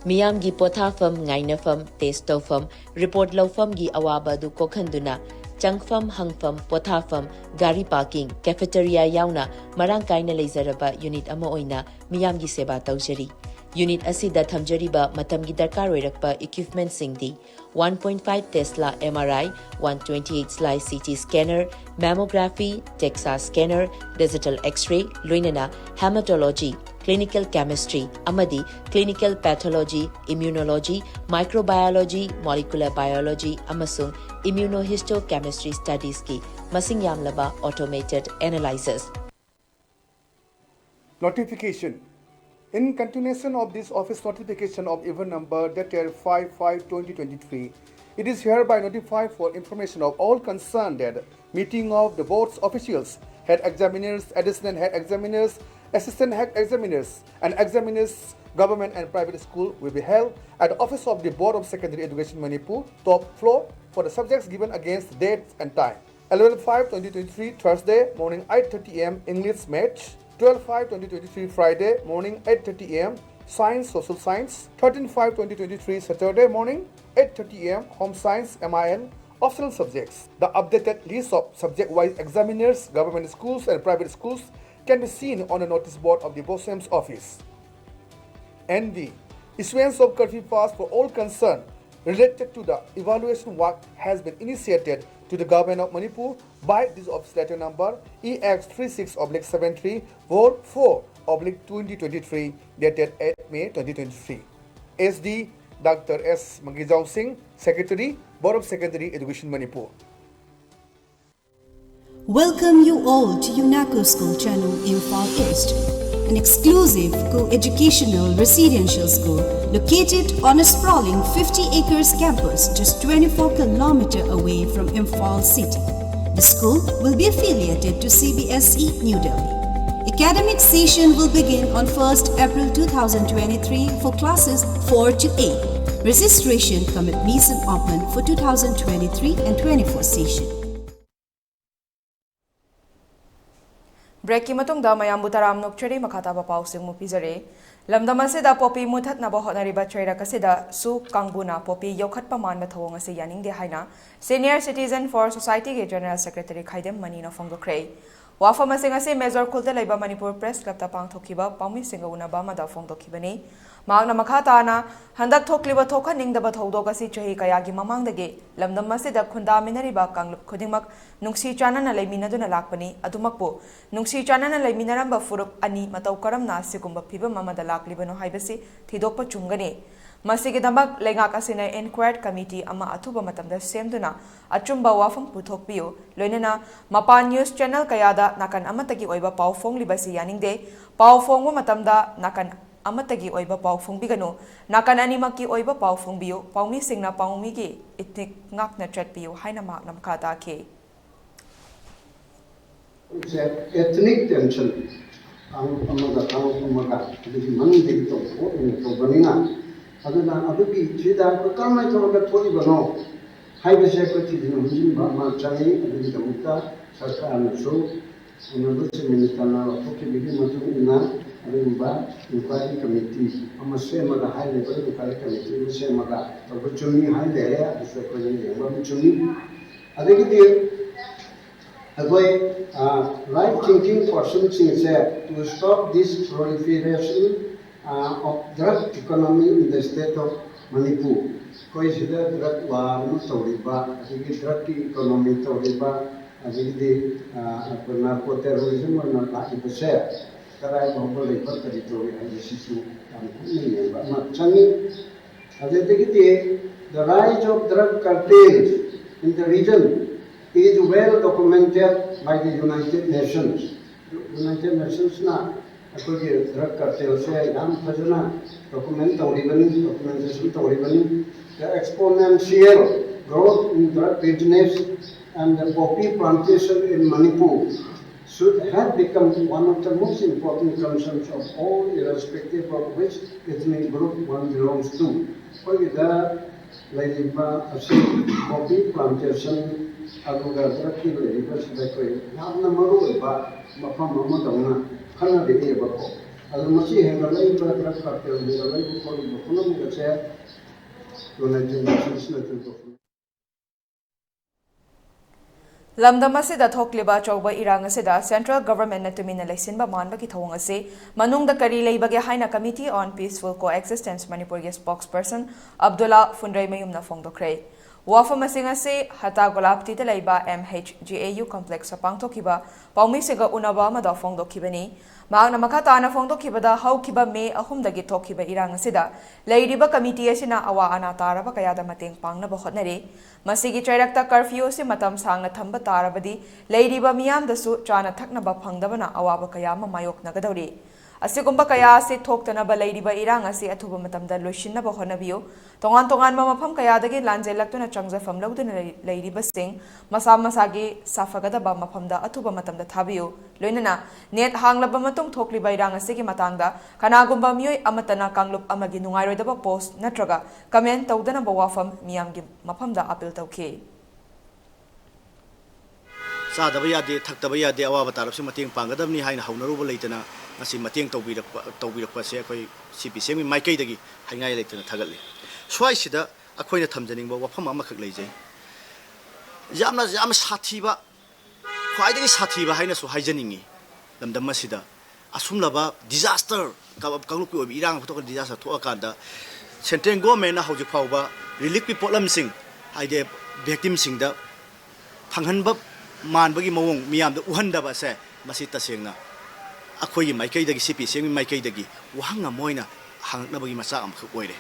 ꯃꯤꯌꯥꯝꯒꯤ ꯄꯣꯊꯥꯐꯝ, ꯉꯥꯏꯅꯐꯝ, test ꯇꯧꯐꯝ, report ꯂꯧꯐꯝꯒꯤ ꯑꯋꯥꯕ ꯑꯗꯨ ꯀꯣꯛꯍꯟꯗꯨꯅ ꯆꯪꯐꯝ, ꯍꯪꯐꯝ, ꯄꯣꯊꯥꯐꯝ, ꯒꯥꯔꯤ parking, cafeteria ꯌꯥꯎꯅ ꯃꯔꯥꯡ ꯀꯥꯏꯅ ꯂꯩꯖꯔꯕ unit ꯑꯃ ꯑꯣꯏꯅ ꯃꯤꯌꯥꯝꯒꯤ ꯁꯦꯕꯥ ꯇꯧꯖꯔꯤ꯫ Unit ꯑꯁꯤꯗ ꯊꯝꯖꯔꯤꯕ ꯃꯇꯝꯒꯤ ꯗꯔꯀꯥꯔ ꯑꯣꯏꯔꯛꯄ equipmentꯁꯤꯡꯗꯤ one point five Tesla MRI, one twenty-eight slice CT scanner, mammography, DEXA scanner, digital X-ray, ꯂꯣꯏꯅꯅ hematology, clinical chemistry ꯑꯃꯗꯤ clinical pathology, immunology, microbiology, molecular biology ꯑꯃꯁꯨꯡ immunohistochemistry studiesꯀꯤ ꯃꯁꯤꯡ ꯌꯥꯝꯂꯕ automated analyzers꯫ Notification. In continuation of this office notification of even number dated five five twenty twenty-three, it is hereby notified for information of all concerned that meeting of the board's officials, head examiners, additional head examiners, assistant head examiners, and examiners, government and private school will be held at the office of the Board of Secondary Education Manipur, top floor, for the subjects given against date and time. Eleven five twenty twenty-three, Thursday, morning eight thirty a.m., English, Maths. Twelve five twenty twenty-three, Friday, morning eight thirty a.m., Science, Social Science. Thirteen five twenty twenty-three, Saturday, morning eight thirty a.m., Home Science, MIL, optional subjects. The updated list of subject-wise examiners, government schools and private schools can be seen on the notice board of the BOSEM's office. NV. Issuance of curfew pass for all concerned related to the evaluation work has been initiated to the Government of Manipur by this office letter number EX three six oblique seven three four four oblique twenty twenty-three, dated eight May twenty twenty-three. SD Doctor S Mangijao Singh, Secretary, Board of Secondary Education, Manipur. Welcome you all to UNACO School Channel, Imphal East, an exclusive co-educational residential school located on a sprawling fifty acres campus just twenty-four kilometer away from Imphal city. The school will be affiliated to CBSE New Delhi. Academic session will begin on first April two thousand twenty-three for classes four to eight. Registration permit mission open for two thousand twenty-three and twenty-four session. ꯕ꯭ꯔꯦꯛꯀꯤ ꯃꯇꯨꯡꯗ ꯃꯌꯥꯝꯕꯨ ꯇꯔꯥꯝꯅ ꯑꯣꯛꯆꯔꯤ꯫ ꯃꯈꯥ ꯇꯥꯕ ꯄꯥꯎꯁꯤꯡ ꯑꯃꯨꯛ ꯄꯤꯖꯔꯤ꯫ ꯂꯝꯗꯝ ꯑꯁꯤꯗ ꯄꯣꯄꯤ ꯃꯨꯊꯠꯅꯕ ꯍꯣꯠꯅꯔꯤꯕ ꯆꯩꯔꯛ ꯑꯁꯤꯗꯁꯨ ꯀꯥꯡꯕꯨꯅ ꯄꯣꯄꯤ ꯌꯣꯛꯈꯠꯄ ꯃꯥꯟꯕ ꯊꯧꯑꯣꯡ ꯑꯁꯤ ꯌꯥꯅꯤꯡꯗꯦ ꯍꯥꯏꯅ Senior Citizen for Societyꯒꯤ General Secretary ꯈꯥꯏꯗꯦꯝ ꯃꯅꯤꯅ ꯐꯣꯡꯗꯣꯛꯈ꯭ꯔꯦ꯫ ꯋꯥꯐꯝ ꯑꯁꯤꯡ ꯑꯁꯤ ꯃꯦꯖꯣꯔ ꯈꯨꯜꯗ ꯂꯩꯕ ꯃꯅꯤꯄꯨꯔ ꯄ꯭ꯔꯦꯁ ꯀ꯭ꯂꯕꯇ ꯄꯥꯡꯊꯣꯛꯈꯤꯕ ꯄꯥꯎꯃꯤꯁꯤꯡꯒ ꯎꯅꯕ ꯑꯃꯗ ꯐꯣꯡꯗꯣꯛꯈꯤꯕꯅꯤ꯫ ꯃꯍꯥꯛꯅ ꯃꯈꯥ ꯇꯥꯅ, ꯍꯟꯗꯛ ꯊꯣꯛꯂꯤꯕ ꯊꯣꯛꯍꯟꯅꯤꯡꯗꯕ ꯊꯧꯗꯣꯛ ꯑꯁꯤ ꯆꯍꯤ ꯀꯌꯥꯒꯤ ꯃꯃꯥꯡꯗꯒꯤ ꯂꯝꯗꯝ ꯑꯁꯤꯗ ꯈꯨꯟꯗꯥꯃꯤꯟꯅꯔꯤꯕ ꯀꯥꯡꯂꯨꯞ ꯈꯨꯗꯤꯡꯃꯛ ꯅꯨꯡꯁꯤ ꯆꯥꯟꯅꯅ ꯂꯩꯃꯤꯟꯅꯗꯨꯅ ꯂꯥꯛꯄꯅꯤ꯫ ꯑꯗꯨꯃꯛꯄꯨ ꯅꯨꯡꯁꯤ ꯆꯥꯟꯅꯅ ꯂꯩꯃꯤꯟꯅꯔꯝꯕ ꯐꯨꯔꯨꯞ ꯑꯅꯤ ꯃꯇꯧ ꯀꯔꯝꯅ ꯑꯁꯤꯒꯨꯝꯕ ꯐꯤꯚꯝ ꯑꯃꯗ ꯂꯥꯛꯂꯤꯕꯅꯣ ꯍꯥꯏꯕꯁꯤ ꯊꯤꯗꯣꯛꯄ ꯆꯨꯝꯒꯅꯤ꯫ ꯃꯁꯤꯒꯤꯗꯃꯛ ꯂꯩꯉꯥꯛ ꯑꯁꯤꯅ ꯏꯟꯀ꯭ꯋꯥꯌꯔ ꯀꯃꯤꯇꯤ ꯑꯃ ꯑꯊꯨꯕ ꯃꯇꯝꯗ ꯁꯦꯝꯗꯨꯅ ꯑꯆꯨꯝꯕ ꯋꯥꯐꯝ ꯄꯨꯊꯣꯛꯄꯤꯌꯨ꯫ ꯂꯣꯏꯅꯅ ꯃꯄꯥꯟ ꯅ꯭ꯌꯨꯁ ꯆꯦꯅꯦꯜ ꯀꯌꯥꯗ ꯅꯥꯀꯟ ꯑꯃꯠꯇꯒꯤ ꯑꯣꯏꯕ ꯄꯥꯎ ꯐꯣꯡꯂꯤꯕꯁꯤ ꯌꯥꯅꯤꯡꯗꯦ꯫ ꯄꯥꯎ ꯐꯣꯡꯕ ꯃꯇꯝꯗ ꯅꯥꯀꯟ ꯑꯃꯠꯇꯒꯤ ꯑꯣꯏꯕ ꯄꯥꯎ ꯐꯣꯡꯕꯤꯒꯅꯨ꯫ ꯅꯥꯀꯟ ꯑꯅꯤꯃꯛꯀꯤ ꯑꯣꯏꯕ ꯄꯥꯎ ꯐꯣꯡꯕꯤꯌꯨ꯫ ꯄꯥꯎꯃꯤꯁꯤꯡꯅ ꯄꯥꯎꯃꯤꯒꯤ ꯏꯊꯤꯛ ꯉꯥꯛꯅ ꯆꯠꯄꯤꯌꯨ ꯍꯥꯏꯅ ꯃꯍꯥꯛꯅ ꯃꯈꯥ ꯇꯥꯈꯤ꯫ ꯁꯦ ethnic tension, ꯀꯥꯡꯂꯨꯞ ꯑꯃꯒ ꯀꯥꯡꯂꯨꯞ ꯑꯃꯒ ꯑꯗꯨꯒꯤ ꯃꯅꯨꯡꯗꯒꯤ ꯇꯧꯕ ꯄꯣꯠ ꯑꯣꯏꯅ ꯇꯧꯕꯅꯤꯅ, ꯑꯗꯨꯅ ꯑꯗꯨꯒꯤ ꯁꯤꯗ ꯑꯩꯈꯣꯏ ꯀꯔꯝꯍꯥꯏꯅ ꯇꯧꯔꯒ ꯊꯣꯛꯏꯕꯅꯣ ꯍꯥꯏꯕꯁꯦ ꯑꯩꯈꯣꯏ ꯊꯤꯖꯤꯟ ꯍꯨꯝꯖꯤꯟꯕ ꯑꯃ ꯆꯪꯉꯤ꯫ ꯑꯗꯨꯒꯤꯗꯃꯛꯇ ꯁꯔꯀꯥꯔꯅꯁꯨ Honourable Chief Minister ꯅ ꯂꯧꯊꯣꯛꯈꯤꯕꯒꯤ ꯃꯇꯨꯡ ꯏꯟꯅ ꯑꯗꯨꯒꯨꯝꯕ inquiry committee ꯑꯃ ꯁꯦꯝꯃꯒ, ꯍꯥꯏꯔꯤꯕ inquiry committee ꯑꯃ ꯁꯦꯝꯃꯒ ꯇꯧꯕ ꯆꯨꯝꯃꯤ ꯍꯥꯏ ꯂꯩꯔꯦ꯫ ꯑꯗꯨꯁꯨ ꯑꯩꯈꯣꯏꯅ ꯌꯦꯡꯕ ꯑꯃ ꯆꯨꯝꯃꯤ꯫ ꯑꯗꯒꯤꯗꯤ ꯑꯩꯈꯣꯏ right thinking person ꯁꯤꯡꯁꯦ, to stop this proliferation of drug economy in the state of Manipur, ꯑꯩꯈꯣꯏ ꯁꯤꯗ drug war ꯑꯃ ꯇꯧꯔꯤꯕ, ꯑꯗꯒꯤ drug ꯀꯤ economy ꯇꯧꯔꯤꯕ, ꯑꯗꯒꯤꯗꯤ ꯑꯩꯈꯣꯏ narco terrorism ꯑꯣꯏꯅ ꯂꯥꯛꯂꯤꯕꯁꯦ ꯀꯗꯥꯏ ꯐꯥꯎꯕ ꯂꯩꯕ, ꯀꯔꯤ ꯇꯧꯔꯤ ꯍꯥꯏꯕꯁꯤꯁꯨ ꯌꯥꯝ ꯀꯨꯞꯅ ꯌꯦꯡꯕ ꯑꯃ ꯆꯪꯉꯤ꯫ ꯑꯗꯨꯗꯒꯤꯗꯤ the rise of drug cartels in the region is well documented by the United Nations. United Nations ꯅ ꯑꯩꯈꯣꯏꯒꯤ drug cartel ꯁꯦ ꯌꯥꯝ ꯐꯖꯅ document ꯇꯧꯔꯤꯕꯅꯤ, documentation ꯇꯧꯔꯤꯕꯅꯤ꯫ The exponential growth in drug business and the poppy plantation in Manipur should have become one of the most important concerns of all, irrespective of which ethnic group one belongs to. ꯑꯩꯈꯣꯏꯒꯤꯗ ꯂꯩꯔꯤꯕ ꯑꯁꯤ ꯀꯣꯐꯤ ꯄ꯭ꯂꯥꯟꯇꯦꯁꯟ ꯑꯗꯨꯒ ꯗ꯭ꯔꯛꯀꯤ ꯂꯩꯔꯤꯕꯁꯤꯗ ꯑꯩꯈꯣꯏ ꯌꯥꯝꯅ ꯃꯔꯨ ꯑꯣꯏꯕ ꯃꯐꯝ ꯑꯃꯗꯧꯅ ꯈꯟꯅꯔꯛꯑꯦꯕꯀꯣ꯫ ꯑꯗꯨ ꯃꯁꯤ ꯍꯦꯟꯒꯠꯂꯛꯏꯕ ꯗ꯭ꯔꯛ ꯀꯥꯔꯇꯦꯜ ꯍꯦꯟꯒꯠꯂꯛꯏꯕ ꯈꯣꯠꯂꯤꯕ ꯄꯨꯝꯅꯃꯛ ꯑꯁꯦ ꯇꯨ ꯅꯥꯏꯟꯇꯤꯟ ꯁꯤꯛꯁ ꯅꯥꯏꯟꯇꯤꯟ ꯂꯝꯗꯝ ꯑꯁꯤꯗ ꯊꯣꯛꯂꯤꯕ ꯑꯆꯧꯕ ꯏꯔꯥꯡ ꯑꯁꯤꯗ central government ꯅ ꯇꯨꯃꯤꯟꯅ ꯂꯩꯁꯤꯟꯕ ꯃꯥꯟꯕꯒꯤ ꯊꯧꯑꯣꯡ ꯑꯁꯤ ꯃꯅꯨꯡꯗ ꯀꯔꯤ ꯂꯩꯕꯒꯦ ꯍꯥꯏꯅ Committee on Peaceful Coexistence ꯃꯅꯤꯄꯨꯔꯒꯤ spokesperson ꯑꯕꯗꯨꯜꯂꯥ ꯐꯨꯟꯗ꯭ꯔꯩꯃꯌꯨꯝꯅ ꯐꯣꯡꯗꯣꯛꯈ꯭ꯔꯦ꯫ ꯋꯥꯐꯝꯁꯤꯡ ꯑꯁꯤ ꯍꯇꯥ ꯒꯣꯂꯥꯞꯇꯤꯗ ꯂꯩꯕ M H G A U complex ꯇ ꯄꯥꯡꯊꯣꯛꯈꯤꯕ ꯄꯥꯎꯃꯤꯁꯤꯡꯒ ꯎꯅꯕ ꯑꯃꯗ ꯐꯣꯡꯗꯣꯛꯈꯤꯕꯅꯤ꯫ ꯃꯍꯥꯛꯅ ꯃꯈꯥ ꯇꯥꯅ ꯐꯣꯡꯗꯣꯛꯈꯤꯕꯗ, ꯍꯧꯈꯤꯕ ꯃꯦ ꯑꯍꯨꯝꯗꯒꯤ ꯊꯣꯛꯈꯤꯕ ꯏꯔꯥꯡ ꯑꯁꯤꯗ ꯂꯩꯔꯤꯕ committee ꯑꯁꯤꯅ ꯑꯋꯥ ꯑꯅꯥ ꯇꯥꯔꯕ ꯀꯌꯥꯗ ꯃꯇꯦꯡ ꯄꯥꯡꯅꯕ ꯍꯣꯠꯅꯔꯤ꯫ ꯃꯁꯤꯒꯤ ꯆꯩꯔꯛꯇ curfew ꯑꯁꯤ ꯃꯇꯝ ꯁꯥꯡꯅ ꯊꯝꯕ ꯇꯥꯔꯕꯗꯤ ꯂꯩꯔꯤꯕ ꯃꯤꯌꯥꯝꯗꯁꯨ ꯆꯥꯅ ꯊꯛꯅꯕ ꯐꯪꯗꯕꯅ ꯑꯋꯥꯕ ꯀꯌꯥ ꯑꯃ ꯃꯥꯌꯣꯛꯅꯒꯗꯧꯔꯤ꯫ ꯑꯁꯤꯒꯨꯝꯕ ꯀꯌꯥ ꯑꯁꯤ ꯊꯣꯛꯇꯅꯕ ꯂꯩꯔꯤꯕ ꯏꯔꯥꯡ ꯑꯁꯤ ꯑꯊꯨꯕ ꯃꯇꯝꯗ ꯂꯣꯏꯁꯤꯟꯅꯕ ꯍꯣꯠꯅꯕꯤꯌꯨ꯫ ꯇꯣꯉꯥꯟ ꯇꯣꯉꯥꯟꯕ ꯃꯐꯝ ꯀꯌꯥꯗꯒꯤ ꯂꯥꯟꯖꯦꯜꯂꯛꯇꯨꯅ ꯆꯪꯖꯐꯝ ꯂꯧꯗꯨꯅ ꯂꯩ-, ꯂꯩꯔꯤꯕꯁꯤꯡ ꯃꯁꯥ ꯃꯁꯥꯒꯤ ꯁꯥꯐꯒꯗꯕ ꯃꯐꯝꯗ ꯑꯊꯨꯕ ꯃꯇꯝꯗ ꯊꯥꯕꯤꯌꯨ꯫ ꯂꯣꯏꯅꯅ net ꯍꯥꯡꯂꯕ ꯃꯇꯨꯡ ꯊꯣꯛꯂꯤꯕ ꯏꯔꯥꯡ ꯑꯁꯤꯒꯤ ꯃꯇꯥꯡꯗ ꯀꯅꯥꯒꯨꯝꯕ ꯃꯤꯑꯣꯏ ꯑꯃꯠꯇꯅ ꯀꯥꯡꯂꯨꯞ ꯑꯃꯒꯤ ꯅꯨꯡꯉꯥꯏꯔꯣꯏꯗꯕ post ꯅꯠꯇ꯭ꯔꯒ comment ꯇꯧꯗꯅꯕ ꯋꯥꯐꯝ ꯃꯤꯌꯥꯝꯒꯤ ꯃꯐꯝꯗ appeal ꯇꯧꯈꯤ꯫ ꯆꯥꯗꯕ ꯌꯥꯗꯦ, ꯊꯛꯇꯕ ꯌꯥꯗꯦ, ꯑꯋꯥꯕ ꯇꯥꯔꯕꯁꯨ ꯃꯇꯦꯡ ꯄꯥꯡꯒꯗꯕꯅꯤ ꯍꯥꯏꯅ ꯍꯧꯅꯔꯨꯕ ꯂꯩꯇꯅ ꯉꯁꯤ ꯃꯇꯦꯡ ꯇꯧꯕꯤꯔꯛꯄ, ꯇꯧꯕꯤꯔꯛꯄꯁꯦ ꯑꯩꯈꯣꯏ CPCM ꯒꯤ ꯃꯥꯏꯀꯩꯗꯒꯤ ꯍꯥꯏꯅꯤꯡꯉꯥꯏ ꯂꯩꯇꯅ ꯊꯥꯒꯠꯂꯤ꯫ ꯁ꯭ꯋꯥꯏꯁꯤꯗ ꯑꯩꯈꯣꯏꯅ ꯊꯝꯖꯅꯤꯡꯕ ꯋꯥꯐꯝ ꯑꯃꯈꯛ ꯂꯩꯖꯩ꯫ ꯌꯥꯝꯅ, ꯌꯥꯝꯅ ꯁꯥꯊꯤꯕ, ꯈ꯭ꯋꯥꯏꯗꯒꯤ ꯁꯥꯊꯤꯕ ꯍꯥꯏꯅꯁꯨ ꯍꯥꯏꯖꯅꯤꯡꯉꯤ ꯂꯝꯗꯝ ꯑꯁꯤꯗ꯫ ꯑꯁꯨꯝꯂꯕ disaster, ꯀꯥꯡꯂꯨꯞꯀꯤ ꯑꯣꯏꯕ ꯏꯔꯥꯡ ꯑꯃ ꯊꯣꯛꯑꯒ disaster ꯊꯣꯛꯑꯀꯥꯟꯗ central government ꯅ ꯍꯧꯖꯤꯛ ꯐꯥꯎꯕ relief ꯀꯤ ꯄꯣꯠꯂꯝꯁꯤꯡ, ꯍꯥꯏꯗꯤ victim ꯁꯤꯡꯗ ꯐꯪꯍꯟꯕ ꯃꯥꯟꯕꯒꯤ ꯃꯑꯣꯡ ꯃꯤꯌꯥꯝꯗ ꯎꯍꯟꯗꯕ ꯑꯁꯦ, ꯃꯁꯤ ꯇꯁꯦꯡꯅ ꯑꯩꯈꯣꯏꯒꯤ ꯃꯥꯏꯀꯩꯗꯒꯤ, CPCM ꯒꯤ ꯃꯥꯏꯀꯩꯗꯒꯤ ꯋꯥꯍꯪ ꯑꯃ ꯑꯣꯏꯅ ꯍꯪꯉꯛꯅꯕꯒꯤ ꯃꯆꯥꯛ ꯑꯃꯈꯛ ꯑꯣꯏꯔꯦ꯫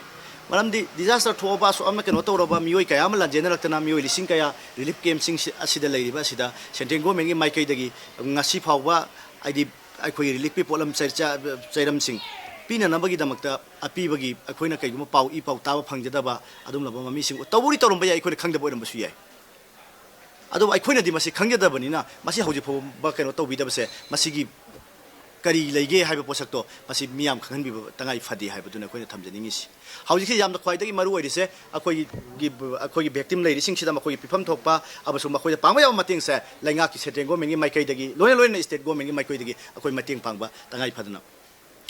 ꯃꯔꯝꯗꯤ disaster ꯊꯣꯛꯑꯕ, ꯑꯁꯨꯛ ꯌꯥꯝꯅ ꯀꯩꯅꯣ ꯇꯧꯔꯕ, ꯃꯤꯑꯣꯏ ꯀꯌꯥ ꯑꯃ ꯂꯥꯟꯖꯦꯟꯅꯔꯛꯇꯅ, ꯃꯤꯑꯣꯏ ꯂꯤꯁꯤꯡ ꯀꯌꯥ relief camp ꯁꯤꯡ ꯑꯁꯤꯗ ꯂꯩꯔꯤꯕ ꯑꯁꯤꯗ central government ꯀꯤ ꯃꯥꯏꯀꯩꯗꯒꯤ ꯉꯁꯤ ꯐꯥꯎꯕ, ꯍꯥꯏꯗꯤ, ꯑꯩꯈꯣꯏꯒꯤ relief ꯀꯤ ꯄꯣꯠꯂꯝ ꯆꯩ-, ꯆ-, ꯆꯩꯔꯝꯁꯤꯡ ꯄꯤꯅꯅꯕꯒꯤꯗꯃꯛꯇ ꯑꯄꯤꯕꯒꯤ ꯑꯩꯈꯣꯏꯅ ꯀꯩꯒꯨꯝꯕ ꯄꯥꯎ ꯏ ꯄꯥꯎ ꯇꯥꯕ ꯐꯪꯖꯗꯕ ꯑꯗꯨꯒꯨꯝꯂꯕ ꯃꯃꯤꯁꯤꯡ ꯇꯧꯕꯨꯗꯤ ꯇꯧꯔꯝꯕ ꯌꯥꯏ, ꯑꯩꯈꯣꯏꯅ ꯈꯪꯗꯕ ꯑꯣꯏꯔꯝꯕꯁꯨ ꯌꯥꯏ꯫ ꯑꯗꯨꯕꯨ ꯑꯩꯈꯣꯏꯅꯗꯤ ꯃꯁꯤ ꯈꯪꯖꯗꯕꯅꯤꯅ, ꯃꯁꯤ ꯍꯧꯖꯤꯛ ꯐꯥꯎꯕ ꯀꯩꯅꯣ ꯇꯧꯕꯤꯗꯕꯁꯦ, ꯃꯁꯤꯒꯤ ꯀꯔꯤ ꯂꯩꯒꯦ ꯍꯥꯏꯕ ꯄꯣꯠꯁꯛꯇꯣ ꯃꯁꯤ ꯃꯤꯌꯥꯝ ꯈꯪꯍꯟꯕꯤꯕ ꯇꯉꯥꯏ ꯐꯗꯦ ꯍꯥꯏꯕꯗꯨꯅ ꯑꯩꯈꯣꯏꯅ ꯊꯝꯖꯅꯤꯡꯉꯤꯁꯤ꯫ ꯍꯧꯖꯤꯛꯁꯤ ꯌꯥꯝꯅ ꯈ꯭ꯋꯥꯏꯗꯒꯤ ꯃꯔꯨ ꯑꯣꯏꯔꯤꯁꯦ ꯑꯩꯈꯣꯏꯒꯤ, ꯑꯩꯈꯣꯏꯒꯤ victim ꯂꯩꯔꯤꯁꯤꯡꯁꯤꯗ ꯃꯈꯣꯏꯒꯤ ꯄꯤꯐꯝ ꯊꯣꯛꯄ ꯑꯃꯁꯨꯡ ꯃꯈꯣꯏꯗ ꯄꯥꯡꯕ ꯌꯥꯕ ꯃꯇꯦꯡꯁꯦ ꯂꯩꯉꯥꯛꯀꯤ central governmentꯀꯤ ꯃꯥꯏꯀꯩꯗꯒꯤ ꯂꯣꯏꯅ ꯂꯣꯏꯅꯅ state governmentꯀꯤ ꯃꯥꯏꯀꯩꯗꯒꯤ ꯑꯩꯈꯣꯏ ꯃꯇꯦꯡ ꯄꯥꯡꯕ ꯇꯉꯥꯏ ꯐꯗꯅ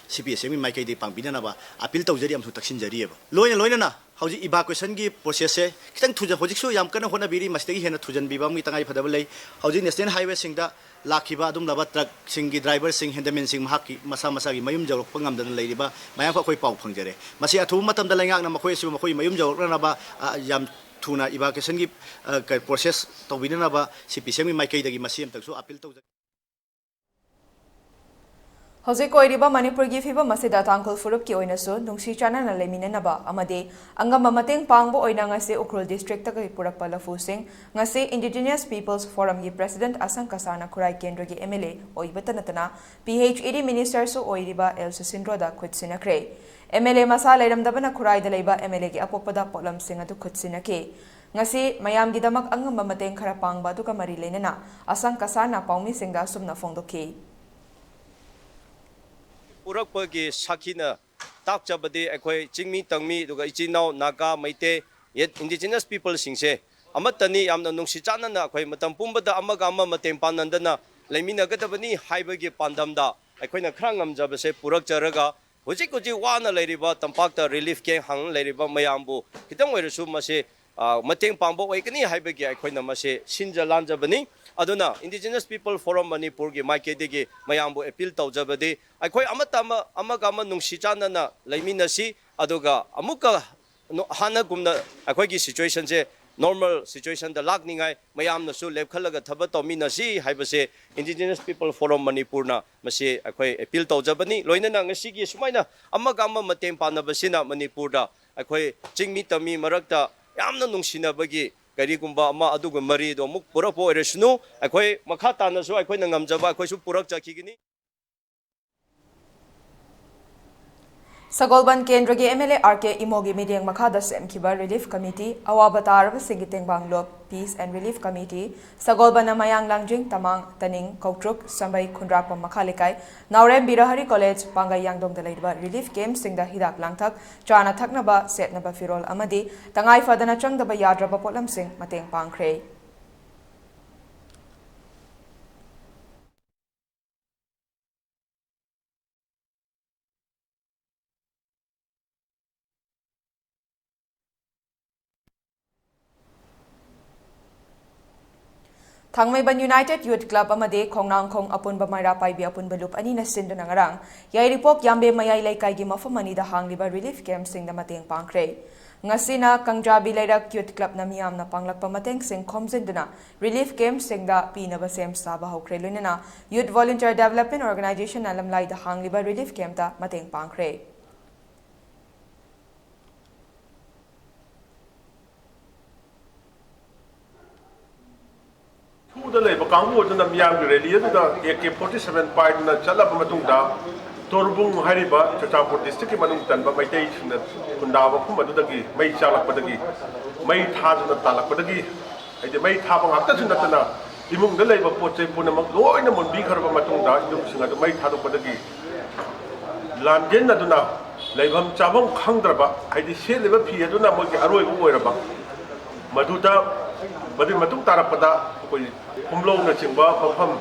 CPSMꯒꯤ ꯃꯥꯏꯀꯩꯗꯒꯤ ꯄꯥꯡꯕꯤꯅꯅꯕ appeal ꯇꯧꯖꯔꯤ ꯑꯃꯁꯨꯡ ꯇꯛꯁꯤꯟꯖꯔꯤꯑꯕ꯫ ꯂꯣꯏꯅ ꯂꯣꯏꯅꯅ ꯍꯧꯖꯤꯛ evacuationꯒꯤ processꯁꯦ ꯈꯤꯇꯪ ꯊꯨꯖ-, ꯍꯧꯖꯤꯛꯁꯨ ꯌꯥꯝ ꯀꯟꯅ ꯍꯣꯠꯅꯕꯤꯔꯤ, ꯃꯁꯤꯗꯒꯤ ꯍꯦꯟꯅ ꯊꯨꯖꯟꯕꯤꯕ ꯑꯃꯒꯤ ꯇꯉꯥꯏ ꯐꯗꯕ ꯂꯩ꯫ ꯍꯧꯖꯤꯛ national highwayꯁꯤꯡꯗ ꯂꯥꯛꯈꯤꯕ ꯑꯗꯨꯒꯨꯝꯂꯕ truckꯁꯤꯡꯒꯤ driverꯁꯤꯡ, handymanꯁꯤꯡ ꯃꯍꯥꯛꯀꯤ ꯃꯁꯥ ꯃꯁꯥꯒꯤ ꯃꯌꯨꯝ ꯌꯧꯔꯛꯄ ꯉꯝꯗꯅ ꯂꯩꯔꯤꯕ ꯃꯌꯥꯝ ꯑꯩꯈꯣꯏ ꯄꯥꯎ ꯐꯪꯖꯔꯦ꯫ ꯃꯁꯤ ꯑꯊꯨꯕ ꯃꯇꯝꯗ ꯂꯩꯉꯥꯛꯅ ꯃꯈꯣꯏ ꯑꯁꯤꯕꯨ ꯃꯈꯣꯏ ꯃꯌꯨꯝ ꯌꯧꯔꯛꯅꯅꯕ, ꯑ, ꯌꯥꯝ ꯊꯨꯅ evacuationꯒꯤ, ꯑ, ꯀ-, process ꯇꯧꯕꯤꯅꯅꯕ CPCMꯒꯤ ꯃꯥꯏꯀꯩꯗꯒꯤ ꯃꯁꯤ ꯑꯃꯇꯪꯁꯨ appeal ꯇꯧꯖꯒꯦ꯫ ꯍꯧꯖꯤꯛ ꯑꯣꯏꯔꯤꯕ ꯃꯅꯤꯄꯨꯔꯒꯤ ꯐꯤꯕꯝ ꯑꯁꯤꯗ ꯇꯥꯡꯈꯨꯜ ꯐꯨꯔꯨꯞꯀꯤ ꯑꯣꯏꯅꯁꯨ ꯅꯨꯡꯁꯤ ꯆꯥꯟꯅꯅ ꯂꯩꯃꯤꯟꯅꯅꯕ ꯑꯃꯗꯤ ꯑꯉꯝꯕ ꯃꯇꯦꯡ ꯄꯥꯡꯕ ꯑꯣꯏꯅ ꯉꯁꯤ ꯎꯈ꯭ꯔꯨꯜ districtꯇꯒꯤ ꯄꯨꯔꯛꯄ ꯂꯐꯨꯁꯤꯡ ꯉꯁꯤ Indigenous Peoples Forumꯒꯤ president ꯑꯁꯪ ꯀꯁꯥꯔꯅ ꯈꯨꯔꯥꯏ ꯀꯦꯟꯗ꯭ꯔꯒꯤ MLA ꯑꯣꯏꯕꯇ ꯅꯠꯇꯅ PHED ministerꯁꯨ ꯑꯣꯏꯔꯤꯕ ꯑꯦꯜ ꯁꯨꯁꯤꯟꯗ꯭ꯔꯣꯗ ꯈꯨꯠꯁꯤꯟꯅꯈ꯭ꯔꯦ꯫ MLA ꯃꯁꯥ ꯂꯩꯔꯝꯗꯕꯅ ꯈꯨꯔꯥꯏꯗ ꯂꯩꯕ MLAꯒꯤ ꯑꯄꯣꯛꯄꯗ ꯄꯣꯠꯂꯝꯁꯤꯡ ꯑꯗꯨ ꯈꯨꯠꯁꯤꯟꯅꯈꯤ꯫ ꯉꯁꯤ ꯃꯌꯥꯝꯒꯤꯗꯃꯛ ꯑꯉꯝꯕ ꯃꯇꯦꯡ ꯈꯔ ꯄꯥꯡꯕ ꯑꯗꯨꯒ ꯃꯔꯤ ꯂꯩꯅꯅ ꯑꯁꯪ ꯀꯁꯥꯔꯅ ꯄꯥꯎꯃꯤꯁꯤꯡꯗ ꯑꯁꯨꯝꯅ ꯐꯣꯡꯗꯣꯛꯈꯤ꯫ ꯄꯨꯔꯛꯄꯒꯤ ꯁꯥꯈꯤꯅ ꯇꯥꯛꯆꯕꯗꯤ ꯑꯩꯈꯣꯏ ꯆꯤꯡꯃꯤ ꯇꯝꯃꯤ ꯑꯗꯨꯒ ꯏꯆꯤꯟ ꯏꯅꯥꯎ ꯅꯥꯒꯥ, ꯃꯩꯇꯩ, yet indigenous peopleꯁꯤꯡꯁꯦ ꯑꯃꯠꯇꯅꯤ, ꯌꯥꯝꯅ ꯅꯨꯡꯁꯤ ꯆꯥꯟꯅꯅ ꯑꯩꯈꯣꯏ ꯃꯇꯝ ꯄꯨꯝꯕꯗ ꯑꯃꯒ ꯑꯃ ꯃꯇꯦꯡ ꯄꯥꯡꯅꯗꯅ ꯂꯩꯃꯤꯟꯅꯒꯗꯕꯅꯤ ꯍꯥꯏꯕꯒꯤ ꯄꯥꯟꯗꯝꯗ ꯑꯩꯈꯣꯏꯅ ꯈꯔ ꯉꯝꯖꯕꯁꯦ ꯄꯨꯔꯛꯆꯔꯒ ꯍꯧꯖꯤꯛ ꯍꯧꯖꯤꯛ ꯋꯥꯅ ꯂꯩꯔꯤꯕ ꯇꯝꯄꯥꯛꯇ relief camp ꯍꯥꯡꯅ ꯂꯩꯔꯤꯕ ꯃꯌꯥꯝꯕꯨ ꯈꯤꯇꯪ ꯑꯣꯏꯔꯁꯨ ꯃꯁꯤ, ꯑ, ꯃꯇꯦꯡ ꯄꯥꯡꯕ ꯑꯣꯏꯒꯅꯤ ꯍꯥꯏꯕꯒꯤ ꯑꯩꯈꯣꯏꯅ ꯃꯁꯤ ꯁꯤꯟꯖ ꯂꯥꯟꯖꯕꯅꯤ꯫ ꯑꯗꯨꯅ Indigenous People Forum ꯃꯅꯤꯄꯨꯔꯒꯤ ꯃꯥꯏꯀꯩꯗꯒꯤ ꯃꯌꯥꯝꯕꯨ appeal ꯇꯧꯖꯕꯗꯤ ꯑꯩꯈꯣꯏ ꯑꯃꯠꯇ ꯑꯃ, ꯑꯃꯒ ꯑꯃ ꯅꯨꯡꯁꯤ ꯆꯥꯟꯅꯅ ꯂꯩꯃꯤꯟꯅꯁꯤ, ꯑꯗꯨꯒ ꯑꯃꯨꯛꯀ ꯅꯣ-, ꯍꯥꯟꯅꯒꯨꯝꯅ ꯑꯩꯈꯣꯏꯒꯤ situationꯁꯦ normal situationꯗ ꯂꯥꯛꯅꯤꯡꯉꯥꯏ ꯃꯌꯥꯝꯅꯁꯨ ꯂꯦꯞꯈꯠꯂꯒ ꯊꯕꯛ ꯇꯧꯃꯤꯟꯅꯁꯤ ꯍꯥꯏꯕꯁꯦ Indigenous People Forum ꯃꯅꯤꯄꯨꯔꯅ ꯃꯁꯤ ꯑꯩꯈꯣꯏ appeal ꯇꯧꯖꯕꯅꯤ꯫ ꯂꯣꯏꯅꯅ ꯉꯁꯤꯒꯤ ꯁꯨꯃꯥꯏꯅ ꯑꯃꯒ ꯑꯃ ꯃꯇꯦꯡ ꯄꯥꯡꯅꯕꯁꯤꯅ ꯃꯅꯤꯄꯨꯔꯗ ꯑꯩꯈꯣꯏ ꯆꯤꯡꯃꯤ ꯇꯝꯃꯤ ꯃꯔꯛꯇ ꯌꯥꯝꯅ ꯅꯨꯡꯁꯤꯅꯕꯒꯤ ꯀꯔꯤꯒꯨꯝꯕ ꯑꯃ ꯑꯗꯨꯒ ꯃꯔꯤꯗꯣ ꯑꯃꯨꯛ ꯄꯨꯔꯛꯄ ꯑꯣꯏꯔꯁꯅꯨ꯫ ꯑꯩꯈꯣꯏ ꯃꯈꯥ ꯇꯥꯅꯁꯨ ꯑꯩꯈꯣꯏꯅ ꯉꯝꯖꯕ ꯑꯩꯈꯣꯏꯁꯨ ꯄꯨꯔꯛꯆꯈꯤꯒꯅꯤ꯫ ꯁꯒꯣꯜꯕꯟ ꯀꯦꯟꯗ꯭ꯔꯒꯤ M L A R K ꯏꯃꯣꯒꯤ ꯃꯤꯠꯌꯦꯡ ꯃꯈꯥꯗ ꯁꯦꯝꯈꯤꯕ Relief Committee, ꯑꯋꯥꯕ ꯇꯥꯔꯕꯁꯤꯡꯒꯤ ꯇꯦꯡꯕꯥꯡ ꯂꯨꯞ, Peace and Relief Committee, ꯁꯒꯣꯜꯕꯟꯅ ꯃꯌꯥꯡ ꯂꯥꯡꯖꯤꯡ, ꯇꯃꯥꯡ, ꯇꯅꯤꯡ, ꯀꯧꯇ꯭ꯔꯨꯛ, ꯁꯝꯕꯩ, ꯈꯨꯟꯗ꯭ꯔꯥꯛꯄꯝ ꯃꯈꯥ ꯂꯩꯀꯥꯏ, ꯅꯥꯎꯔꯦꯝ ꯕꯤꯔꯍꯔꯤ ꯀꯣꯂꯦꯖ, ꯄꯥꯡꯒꯩ ꯌꯥꯡꯗꯣꯡꯗ ꯂꯩꯔꯤꯕ relief camp ꯁꯤꯡꯗ ꯍꯤꯗꯥꯛ ꯂꯥꯡꯊꯛ, ꯆꯥꯅ ꯊꯛꯅꯕ, ꯁꯦꯠꯅꯕ ꯐꯤꯔꯣꯜ ꯑꯃꯗꯤ ꯇꯉꯥꯏ ꯐꯗꯅ ꯆꯪꯗꯕ ꯌꯥꯗ꯭ꯔꯕ ꯄꯣꯠꯂꯝꯁꯤꯡ ꯃꯇꯦꯡ ꯄꯥꯡꯈ꯭ꯔꯦ꯫ ꯊꯥꯡꯃꯩꯕꯟ United Youth Club ꯑꯃꯗꯤ ꯈꯣꯡꯅꯥꯡꯈꯣꯡ ꯑꯄꯨꯟꯕ ꯃꯩꯔꯥ ꯄꯥꯏꯕꯤ ꯑꯄꯨꯟꯕ ꯂꯨꯞ ꯑꯅꯤꯅ ꯁꯤꯟꯗꯨꯅ ꯉꯔꯥꯡ ꯌꯥꯏꯔꯤꯄꯣꯛ ꯌꯥꯝꯕꯦꯝ ꯃꯌꯥꯏ ꯂꯩꯀꯥꯏꯒꯤ ꯃꯐꯝ ꯑꯅꯤꯗ ꯍꯥꯡꯂꯤꯕ relief camp ꯁꯤꯡꯗ ꯃꯇꯦꯡ ꯄꯥꯡꯈ꯭ꯔꯦ꯫ ꯉꯁꯤꯅ ꯀꯪꯖꯥꯕꯤ ꯂꯩꯔꯛ Youth Club ꯅ ꯃꯤꯌꯥꯝꯅ ꯄꯥꯡꯂꯛꯄ ꯃꯇꯦꯡꯁꯤꯡ ꯈꯣꯝꯖꯤꯟꯗꯨꯅ relief camp ꯁꯤꯡꯗ ꯄꯤꯅꯕ ꯁꯦꯝ ꯁꯥꯕ ꯍꯧꯈ꯭ꯔꯦ, ꯂꯣꯏꯅꯅ Youth Volunteer Development Organization ꯅ ꯂꯝꯂꯥꯏꯗ ꯍꯥꯡꯂꯤꯕ relief camp ꯇ ꯃꯇꯦꯡ ꯄꯥꯡꯈ꯭ꯔꯦ꯫ ꯁꯨꯗ ꯂꯩꯕ ꯀꯥꯡꯕꯨ ꯑꯗꯨꯅ ꯃꯤꯌꯥꯝꯒꯤ rally ꯑꯗꯨꯗ AK forty seven ꯄꯥꯏꯗꯨꯅ ꯆꯠꯂꯕ ꯃꯇꯨꯡꯗ, ꯇꯣꯔꯕꯨꯡ ꯍꯥꯏꯔꯤꯕ ꯆꯨꯔꯆꯥꯟꯄꯨꯔ district ꯀꯤ ꯃꯅꯨꯡ ꯆꯟꯕ ꯃꯩꯇꯩꯁꯤꯡꯅ ꯈꯨꯟꯗꯥ ꯃꯐꯝ ꯑꯗꯨꯗꯒꯤ ꯃꯩ ꯆꯥꯛꯂꯛꯄꯗꯒꯤ, ꯃꯩ ꯊꯥꯗꯨꯅ ꯇꯥꯜꯂꯛꯄꯗꯒꯤ, ꯍꯥꯏꯗꯤ ꯃꯩ ꯊꯥꯕ ꯉꯥꯛꯇꯁꯨ ꯅꯠꯇꯅ ꯏꯃꯨꯡꯗ ꯂꯩꯕ ꯄꯣꯠ ꯆꯩ ꯄꯨꯝꯅꯃꯛ ꯂꯣꯏꯅ ꯃꯨꯟꯕꯤꯈ꯭ꯔꯕ ꯃꯇꯨꯡꯗ, ꯌꯨꯝꯁꯤꯡ ꯑꯗꯨ ꯃꯩ ꯊꯥꯗꯣꯛꯄꯗꯒꯤ ꯂꯥꯟꯖꯦꯟꯅꯗꯨꯅ ꯂꯩꯐꯝ ꯆꯥꯐꯝ ꯈꯪꯗ꯭ꯔꯕ, ꯍꯥꯏꯗꯤ ꯁꯦꯠꯂꯤꯕ ꯐꯤ ꯑꯗꯨꯅ ꯃꯣꯏꯒꯤ ꯑꯔꯣꯏꯕ ꯑꯣꯏꯔꯕ, ꯃꯗꯨꯗ, ꯃꯗꯨꯒꯤ ꯃꯇꯨꯡ ꯇꯥꯔꯛꯄꯗ ꯑꯩꯈꯣꯏ ꯈꯨꯝꯂꯧꯅꯆꯤꯡꯕ ꯃꯐꯝ,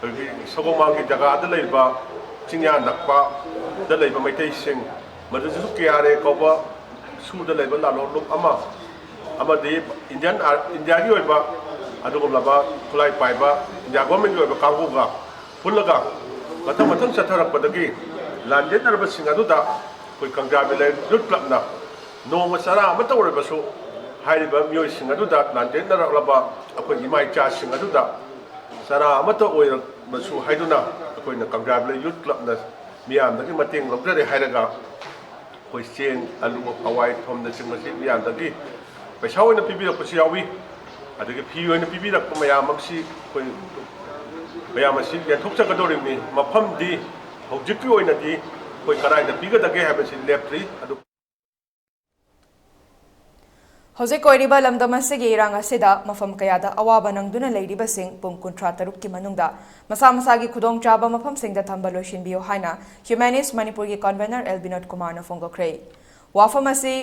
ꯑꯩꯈꯣꯏꯒꯤ ꯁꯒꯣꯜꯕꯟꯒꯤ ꯖꯒꯥꯗ ꯂꯩꯔꯤꯕ ꯆꯤꯡꯌꯥ ꯅꯛꯄꯗ ꯂꯩꯕ ꯃꯩꯇꯩꯁꯤꯡ, ꯃꯗꯨꯗꯁꯨ KRA ꯀꯧꯕ ꯁꯨꯗ ꯂꯩꯕ ꯂꯥꯂꯣꯡ ꯂꯨꯞ ꯑꯃ, ꯑꯃꯗꯤ Indian ꯑꯥꯔ-, ꯏꯟꯗꯤꯌꯥꯒꯤ ꯑꯣꯏꯕ ꯑꯗꯨꯒꯨꯝꯂꯕ ꯈꯨꯠꯂꯥꯏ ꯄꯥꯏꯕ ꯏꯟꯗꯤꯌꯥ government ꯀꯤ ꯑꯣꯏꯕ ꯀꯥꯡꯕꯨꯒ ꯄꯨꯜꯂꯒ ꯃꯊꯪ ꯃꯊꯪ ꯆꯠꯊꯔꯛꯄꯗꯒꯤ ꯂꯥꯟꯖꯦꯟꯅꯔꯕꯁꯤꯡ ꯑꯗꯨꯗ ꯑꯩꯈꯣꯏ ꯀꯪꯖꯥꯕꯤ ꯂꯩꯔꯛ Youth Club ꯅ ꯅꯣꯡꯃ ꯆꯔꯥ ꯑꯃꯠꯇ ꯑꯣꯏꯔꯕꯁꯨ ꯍꯥꯏꯔꯤꯕ ꯃꯤꯑꯣꯏꯁꯤꯡ ꯑꯗꯨꯗ, ꯂꯥꯟꯖꯦꯟꯅꯔꯛꯂꯕ ꯑꯩꯈꯣꯏ ꯏꯃꯥ ꯏꯆꯥꯁꯤꯡ ꯑꯗꯨꯗ ꯆꯔꯥ ꯑꯃꯠꯇ ꯑꯣꯏꯔꯕꯁꯨ ꯍꯥꯏꯗꯨꯅ ꯑꯩꯈꯣꯏꯅ ꯀꯪꯖꯥꯕꯤ ꯂꯩꯔꯛ Youth Club ꯅ ꯃꯤꯌꯥꯝꯗꯒꯤ ꯃꯇꯦꯡ ꯂꯧꯖꯔꯦ ꯍꯥꯏꯔꯒ ꯑꯩꯈꯣꯏ ꯆꯦꯡ, ꯑꯂꯨ, ꯍꯋꯥꯏ, ꯊꯨꯝꯅꯆꯤꯡꯕꯁꯤ ꯃꯤꯌꯥꯝꯗꯒꯤ ꯄꯩꯁꯥ ꯑꯣꯏꯅ ꯄꯤꯕꯤꯔꯛꯄꯁꯨ ꯌꯥꯎꯏ꯫ ꯑꯗꯒꯤ ꯐꯤ ꯑꯣꯏꯅ ꯄꯤꯕꯤꯔꯛꯄ ꯃꯌꯥꯝ ꯑꯃꯁꯤ ꯑꯩꯈꯣꯏ ꯃꯌꯥꯝ ꯑꯁꯤ ꯌꯦꯟꯊꯣꯛꯆꯒꯗꯧꯔꯤꯕꯅꯤ꯫ ꯃꯐꯝꯗꯤ ꯍꯧꯖꯤꯛꯀꯤ ꯑꯣꯏꯅꯗꯤ ꯑꯩꯈꯣꯏ ꯀꯗꯥꯏꯗ ꯄꯤꯒꯗꯒꯦ ꯍꯥꯏꯕꯁꯤ ꯂꯦꯞꯇ꯭ꯔꯤ꯫ ꯑꯗꯨ ꯍꯧꯖꯤꯛ ꯑꯣꯏꯔꯤꯕ ꯂꯝꯗꯝ ꯑꯁꯤꯒꯤ ꯏꯔꯥꯡ ꯑꯁꯤꯗ ꯃꯐꯝ ꯀꯌꯥꯗ ꯑꯋꯥꯕ ꯅꯪꯗꯨꯅ ꯂꯩꯔꯤꯕꯁꯤꯡ ꯄꯨꯡ ꯀꯨꯟꯊ꯭ꯔꯥ ꯇꯔꯨꯛꯀꯤ ꯃꯅꯨꯡꯗ ꯃꯁꯥ ꯃꯁꯥꯒꯤ ꯈꯨꯗꯣꯡꯆꯥꯕ ꯃꯐꯝꯁꯤꯡꯗ ꯊꯝꯕ ꯂꯣꯏꯁꯤꯟꯕꯤꯌꯨ ꯍꯥꯏꯅ ꯍ꯭ꯌꯨꯃꯦꯅꯤꯁ꯭ꯠ ꯃꯅꯤꯄꯨꯔꯒꯤ ꯀꯟꯚꯦꯅꯔ ꯑꯦꯜ ꯕꯤꯅꯣꯗ ꯀꯨꯃꯥꯔꯅ ꯐꯣꯡꯗꯣꯛꯈ꯭ꯔꯦ꯫ ꯋꯥꯐꯝ ꯑꯁꯤ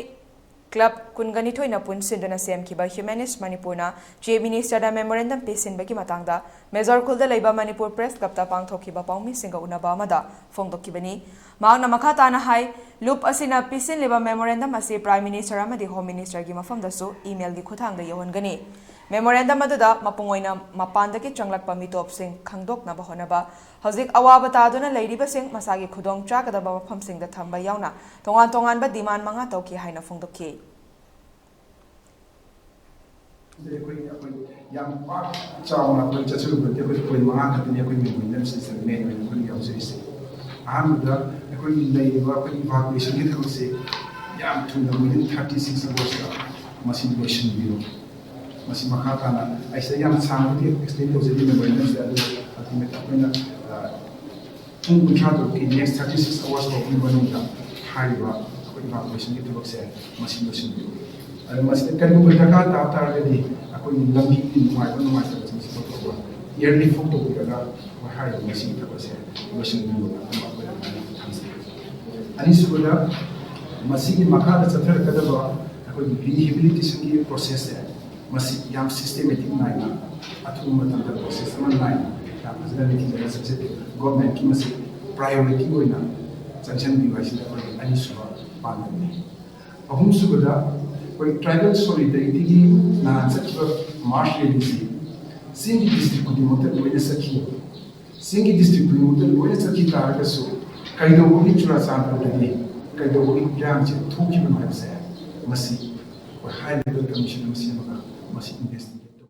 ꯀ꯭ꯂꯕ ꯀꯨꯟꯒ ꯅꯤꯊꯣꯏꯅ ꯄꯨꯟꯁꯤꯟꯗꯨꯅ ꯁꯦꯝꯈꯤꯕ ꯍ꯭ꯌꯨꯃꯦꯅꯤꯁ꯭ꯠ ꯃꯅꯤꯄꯨꯔꯅ ꯆꯤꯐ ꯃꯤꯅꯤꯁꯇꯔꯗ ꯃꯦꯃꯣꯔꯦꯟꯗꯝ ꯄꯤꯁꯤꯟꯕꯒꯤ ꯃꯇꯥꯡꯗ ꯃꯦꯖꯣꯔ ꯈꯨꯜꯗ ꯂꯩꯕ ꯃꯅꯤꯄꯨꯔ ꯄ꯭ꯔꯦꯁ ꯀ꯭ꯂꯕꯇ ꯄꯥꯡꯊꯣꯛꯈꯤꯕ ꯄꯥꯎꯃꯤꯁꯤꯡꯒ ꯎꯅꯕ ꯑꯃꯗ ꯐꯣꯡꯗꯣꯛꯈꯤꯕꯅꯤ꯫ ꯃꯍꯥꯛꯅ ꯃꯈꯥ ꯇꯥꯅ ꯍꯥꯏ, ꯂꯨꯞ ꯑꯁꯤꯅ ꯄꯤꯁꯤꯜꯂꯤꯕ ꯃꯦꯃꯣꯔꯦꯟꯗꯝ ꯑꯁꯤ ꯄ꯭ꯔꯥꯏꯝ ꯃꯤꯅꯤꯁꯇꯔ ꯑꯃꯗꯤ ꯍꯣꯝ ꯃꯤꯅꯤꯁꯇꯔꯒꯤ ꯃꯐꯝꯗꯁꯨ ꯏꯃꯦꯜꯒꯤ ꯈꯨꯠꯊꯥꯡꯗ ꯌꯧꯍꯟꯒꯅꯤ꯫ ꯃꯦꯃꯣꯔꯦꯟꯗꯝ ꯑꯗꯨꯗ ꯃꯄꯨꯡ ꯑꯣꯏꯅ ꯃꯄꯥꯟꯗꯒꯤ ꯆꯪꯂꯛꯄ ꯃꯤꯇꯣꯞꯁꯤꯡ ꯈꯪꯗꯣꯛꯅꯕ ꯍꯣꯠꯅꯕ, ꯍꯧꯖꯤꯛ ꯑꯋꯥꯕ ꯇꯥꯗꯨꯅ ꯂꯩꯔꯤꯕꯁꯤꯡ ꯃꯁꯥꯒꯤ ꯈꯨꯗꯣꯡ ꯆꯥꯒꯗꯕ ꯃꯐꯝꯁꯤꯡꯗ ꯊꯝꯕ ꯌꯥꯎꯅ ꯇꯣꯉꯥꯟ ꯇꯣꯉꯥꯟꯕ ꯗꯤꯃꯥꯟ ꯃꯉꯥ ꯇꯧꯈꯤ ꯍꯥꯏꯅ ꯐꯣꯡꯗꯣꯛꯈꯤ꯫ ꯑꯗꯨꯗꯤ ꯑꯩꯈꯣꯏ, ꯑꯩꯈꯣꯏ ꯌꯥꯝ ꯄꯥꯛ ꯆꯥꯎꯅ ꯑꯩꯈꯣꯏ ꯆꯠꯆꯔꯨꯕ ꯅꯠꯇꯦ꯫ ꯑꯩꯈꯣꯏ ꯄꯣꯏꯟ ꯃꯉꯥ ꯈꯛꯇꯅꯤ ꯑꯩꯈꯣꯏ ꯃꯦꯃꯣꯔꯦꯟꯗꯝ ꯁꯤꯁꯇꯦꯝꯒꯤ ꯃꯦꯟ ꯑꯣꯏꯅ ꯑꯩꯈꯣꯏꯅ ꯌꯥꯎꯖꯔꯤꯁꯦ꯫ ꯑꯍꯥꯟꯕꯗ ꯑꯩꯈꯣꯏꯒꯤ ꯂꯩꯔꯤꯕ ꯑꯩꯈꯣꯏꯒꯤ ꯏꯚꯥꯀꯨꯋꯦꯁꯟꯒꯤ ꯊꯕꯛꯁꯦ ꯌꯥꯝ ꯊꯨꯅ within thirty six hours ꯇ ꯃꯁꯤ ꯂꯣꯏꯁꯤꯟꯕꯤꯌꯨ꯫ ꯃꯁꯤ ꯃꯈꯥ ꯇꯥꯅ ꯑꯩ ꯁꯤꯗ ꯌꯥꯝ ꯁꯥꯡꯅꯗꯤ ꯑꯦꯛꯁꯄ꯭ꯂꯦꯟ ꯇꯧꯖꯔꯤ ꯃꯦꯃꯣꯔꯦꯟꯗꯝꯁꯤꯗ, ꯑꯗꯨ ultimate ꯑꯩꯈꯣꯏꯅ, ꯑ, ꯄꯨꯡ ꯀꯨꯟꯊ꯭ꯔꯥ ꯇꯔꯨꯛꯀꯤ next thirty six hours ꯐꯥꯎꯕꯒꯤ ꯃꯅꯨꯡꯗ ꯍꯥꯏꯔꯤꯕ ꯑꯩꯈꯣꯏ ꯏꯚꯥꯀꯨꯋꯦꯁꯟꯒꯤ ꯊꯕꯛꯁꯦ ꯃꯁꯤ ꯂꯣꯏꯁꯤꯟꯕꯤꯌꯨ꯫ ꯑꯗ ꯃꯁꯤꯗ ꯀꯔꯤꯒꯨꯝꯕ ꯗꯔꯀꯥꯔ ꯇꯥ ꯇꯥꯔꯒꯗꯤ ꯑꯩꯈꯣꯏꯒꯤ ꯂꯝꯕꯤꯒꯤ ꯅꯨꯡꯉꯥꯏꯕ ꯅꯨꯡꯉꯥꯏꯇꯕꯁꯤꯡꯁꯤ ꯄꯨꯊꯣꯛꯑꯒ air lift ꯐꯥꯎ ꯇꯧꯕꯤꯔꯒ ꯑꯩꯈꯣꯏ ꯍꯥꯏꯔꯤꯕ ꯃꯁꯤꯒꯤ ꯊꯕꯛꯁꯦ ꯂꯣꯏꯁꯤꯟꯕꯤꯌꯨ ꯑꯗꯨꯝ ꯑꯩꯈꯣꯏ ꯑꯗꯨꯃꯥꯏꯅ ꯊꯝꯖꯒꯦ꯫ ꯑꯅꯤꯁꯨꯕꯗ, ꯃꯁꯤꯒꯤ ꯃꯈꯥꯗ ꯆꯠꯊꯔꯛꯀꯗꯕ ꯑꯩꯈꯣꯏꯒꯤ rehabilitation ꯒꯤ process ꯁꯦ ꯃꯁꯤ ꯌꯥꯝ systematic ꯅꯥꯏꯅ ꯑꯊꯨꯕ ꯃꯇꯝꯗ process ꯑꯃ ꯅꯥꯏꯅ ꯌꯥꯝ ꯐꯖꯅ ꯅꯤꯡꯊꯤꯖꯅ ꯆꯠꯆꯒꯦ꯫ Government ꯀꯤ ꯃꯁꯤ priority ꯑꯣꯏꯅ ꯆꯪꯁꯤꯟꯕꯤꯌꯨ ꯍꯥꯏꯁꯤꯅ ꯑꯩꯈꯣꯏꯒꯤ ꯑꯅꯤꯁꯨꯕ ꯄꯥꯟꯗꯝꯅꯤ꯫ ꯑꯍꯨꯝꯁꯨꯕꯗ, ꯑꯩꯈꯣꯏ tribal solidarity ꯒꯤ ꯅꯍꯥꯟ ꯆꯠꯈꯤꯕ march rally ꯁꯤ ꯆꯤꯡꯒꯤ district ꯈꯨꯗꯤꯡꯃꯛꯇ ꯂꯣꯏꯅ ꯆꯠꯈꯤ꯫ ꯆꯤꯡꯒꯤ district ꯈꯨꯗꯤꯡꯃꯛꯇ ꯂꯣꯏꯅ ꯆꯠꯈꯤ ꯇꯥꯔꯒꯁꯨ ꯀꯩꯗꯧꯕꯒꯤ ꯆꯨꯔꯥꯆꯥꯟꯄꯨꯔꯗꯗꯤ ꯀꯩꯗꯧꯕꯒꯤ ꯏꯔꯥꯡꯁꯦ ꯊꯣꯛꯈꯤꯕꯅꯣ ꯍꯥꯏꯕꯁꯦ ꯃꯁꯤ ꯑꯩꯈꯣꯏ high level commission ꯑꯃ ꯁꯦꯝꯃꯒ ꯃꯁꯤ investigate ꯇꯧ꯫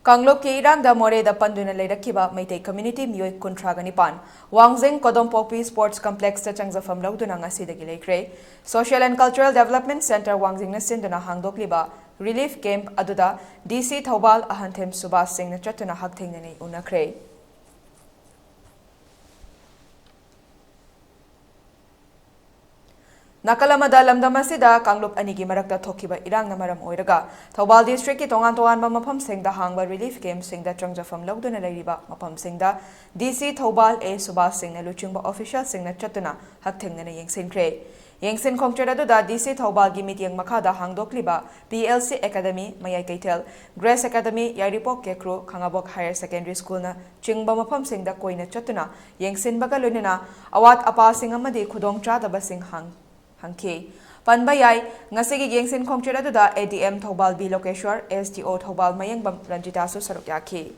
ꯀꯥꯡꯂꯨꯞꯀꯤ ꯏꯔꯥꯡꯗ ꯃꯣꯔꯦꯗ ꯄꯟꯗꯨꯅ ꯂꯩꯔꯛꯈꯤꯕ ꯃꯩꯇꯩ community ꯃꯤꯑꯣꯏ ꯀꯨꯟꯊ꯭ꯔꯥꯒ ꯅꯤꯄꯥꯟ ꯋꯥꯡꯖꯤꯡ ꯀꯣꯗꯣꯝꯄꯣꯛꯄꯤ sports complex ꯇ ꯆꯪꯖꯐꯝ ꯂꯧꯗꯨꯅ ꯉꯁꯤꯗꯒꯤ ꯂꯩꯈ꯭ꯔꯦ꯫ Social and Cultural Development Centre ꯋꯥꯡꯖꯤꯡꯅ ꯁꯤꯟꯗꯨꯅ ꯍꯥꯡꯗꯣꯛꯂꯤꯕ relief camp ꯑꯗꯨꯗ D C ꯊꯧꯕꯥꯜ ꯑꯍꯟꯊꯦꯝ ꯁꯨꯕꯥꯁ ꯁꯤꯡꯅ ꯆꯠꯇꯨꯅ ꯍꯛꯊꯦꯡꯅꯅ ꯎꯅꯈ꯭ꯔꯦ꯫ ꯅꯥꯀꯜ ꯑꯃꯗ, ꯂꯝꯗꯝ ꯑꯁꯤꯗ ꯀꯥꯡꯂꯨꯞ ꯑꯅꯤꯒꯤ ꯃꯔꯛꯇ ꯊꯣꯛꯈꯤꯕ ꯏꯔꯥꯡꯅ ꯃꯔꯝ ꯑꯣꯏꯔꯒ ꯊꯧꯕꯥꯜ district ꯀꯤ ꯇꯣꯉꯥꯟ ꯇꯣꯉꯥꯟꯕ ꯃꯐꯝꯁꯤꯡꯗ ꯍꯥꯡꯕ relief camp ꯁꯤꯡꯗ ꯆꯪꯖꯐꯝ ꯂꯧꯗꯨꯅ ꯂꯩꯔꯤꯕ ꯃꯐꯝꯁꯤꯡꯗ D C Thoubal A Subhas ꯁꯤꯡꯅ ꯂꯨꯆꯤꯡꯕ official ꯁꯤꯡꯅ ꯆꯠꯇꯨꯅ ꯍꯛꯊꯦꯡꯅꯅ ꯌꯦꯡꯁꯤꯟꯈ꯭ꯔꯦ꯫ ꯌꯦꯡꯁꯤꯟ ꯈꯣꯡꯆꯠ ꯑꯗꯨꯗ D C ꯊꯧꯕꯥꯜꯒꯤ ꯃꯤꯠꯌꯦꯡ ꯃꯈꯥꯗ ꯍꯥꯡꯗꯣꯛꯂꯤꯕ P L C Academy, ꯃꯌꯥꯏ ꯀꯩꯊꯦꯜ, Grace Academy, ꯌꯥꯏꯔꯤꯄꯣꯛ ꯀꯦꯀ꯭ꯔꯨ, ꯈꯥꯉꯕꯣꯛ Higher Secondary School ꯅ ꯆꯤꯡꯕ ꯃꯐꯝꯁꯤꯡꯗ ꯀꯣꯏꯅ ꯆꯠꯇꯨꯅ ꯌꯦꯡꯁꯤꯟꯕꯒ ꯂꯣꯏꯅꯅ ꯑꯋꯥꯠ ꯑꯄꯥꯁꯤꯡ ꯑꯃꯗꯤ ꯈꯨꯗꯣꯡꯆꯥꯗꯕꯁꯤꯡ ꯍꯪ-, ꯍꯪꯈꯤ꯫ ꯄꯟꯕ ꯌꯥꯏ, ꯉꯁꯤꯒꯤ ꯌꯦꯡꯁꯤꯟ ꯈꯣꯡꯆꯠ ꯑꯗꯨꯗ A D M Thoubal B ꯂꯣꯀꯦꯁ꯭ꯋꯔ, S D O Thoubal ꯃꯌꯦꯡꯕꯝ ꯔꯟꯖꯤꯇꯥꯁꯨ ꯁꯔꯨꯛ ꯌꯥꯈꯤ꯫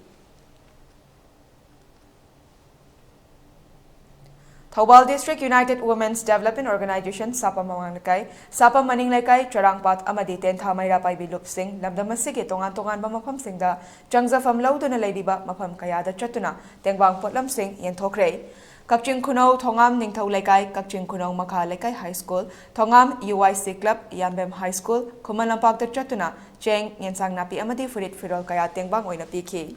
Thoubal District United Women's Development Organization, ꯁꯥꯄꯝ ꯃꯃꯥꯡ ꯂꯩꯀꯥꯏ, ꯁꯥꯄꯝ ꯃꯅꯤꯡ ꯂꯩꯀꯥꯏ, ꯆꯔꯥꯡꯄꯥꯠ ꯑꯃꯗꯤ ꯇꯦꯟꯊꯥ ꯃꯩꯔꯥ ꯄꯥꯏꯕꯤ ꯂꯨꯞꯁꯤꯡ, ꯂꯝꯗꯝ ꯑꯁꯤꯒꯤ ꯇꯣꯉꯥꯟ ꯇꯣꯉꯥꯟꯕ ꯃꯐꯝꯁꯤꯡꯗ ꯆꯪꯖꯐꯝ ꯂꯧꯗꯨꯅ ꯂꯩꯔꯤꯕ ꯃꯐꯝ ꯀꯌꯥꯗ ꯆꯠꯇꯨꯅ ꯇꯦꯡꯕꯥꯡ ꯄꯣꯠꯂꯝꯁꯤꯡ ꯌꯦꯟꯊꯣꯛꯈ꯭ꯔꯦ꯫ ꯀꯛꯆꯤꯡ ꯈꯨꯅꯧ ꯊꯣꯉꯥꯝ ꯅꯤꯡꯊꯧ ꯂꯩꯀꯥꯏ, ꯀꯛꯆꯤꯡ ꯈꯨꯅꯧ ꯃꯈꯥ ꯂꯩꯀꯥꯏ High School, ꯊꯣꯉꯥꯝ U Y C Club, ꯌꯥꯝꯕꯦꯝ High School, ꯈꯨꯃꯟ ꯂꯝꯄꯥꯛꯇ ꯆꯠꯇꯨꯅ ꯆꯦꯡ, ꯌꯦꯟꯁꯥꯡ ꯅꯥꯄꯤ ꯑꯃꯗꯤ ꯐꯨꯔꯤꯠ ꯐꯤꯔꯣꯜ ꯀꯌꯥ ꯇꯦꯡꯕꯥꯡ ꯑꯣꯏꯅ ꯄꯤꯈꯤ꯫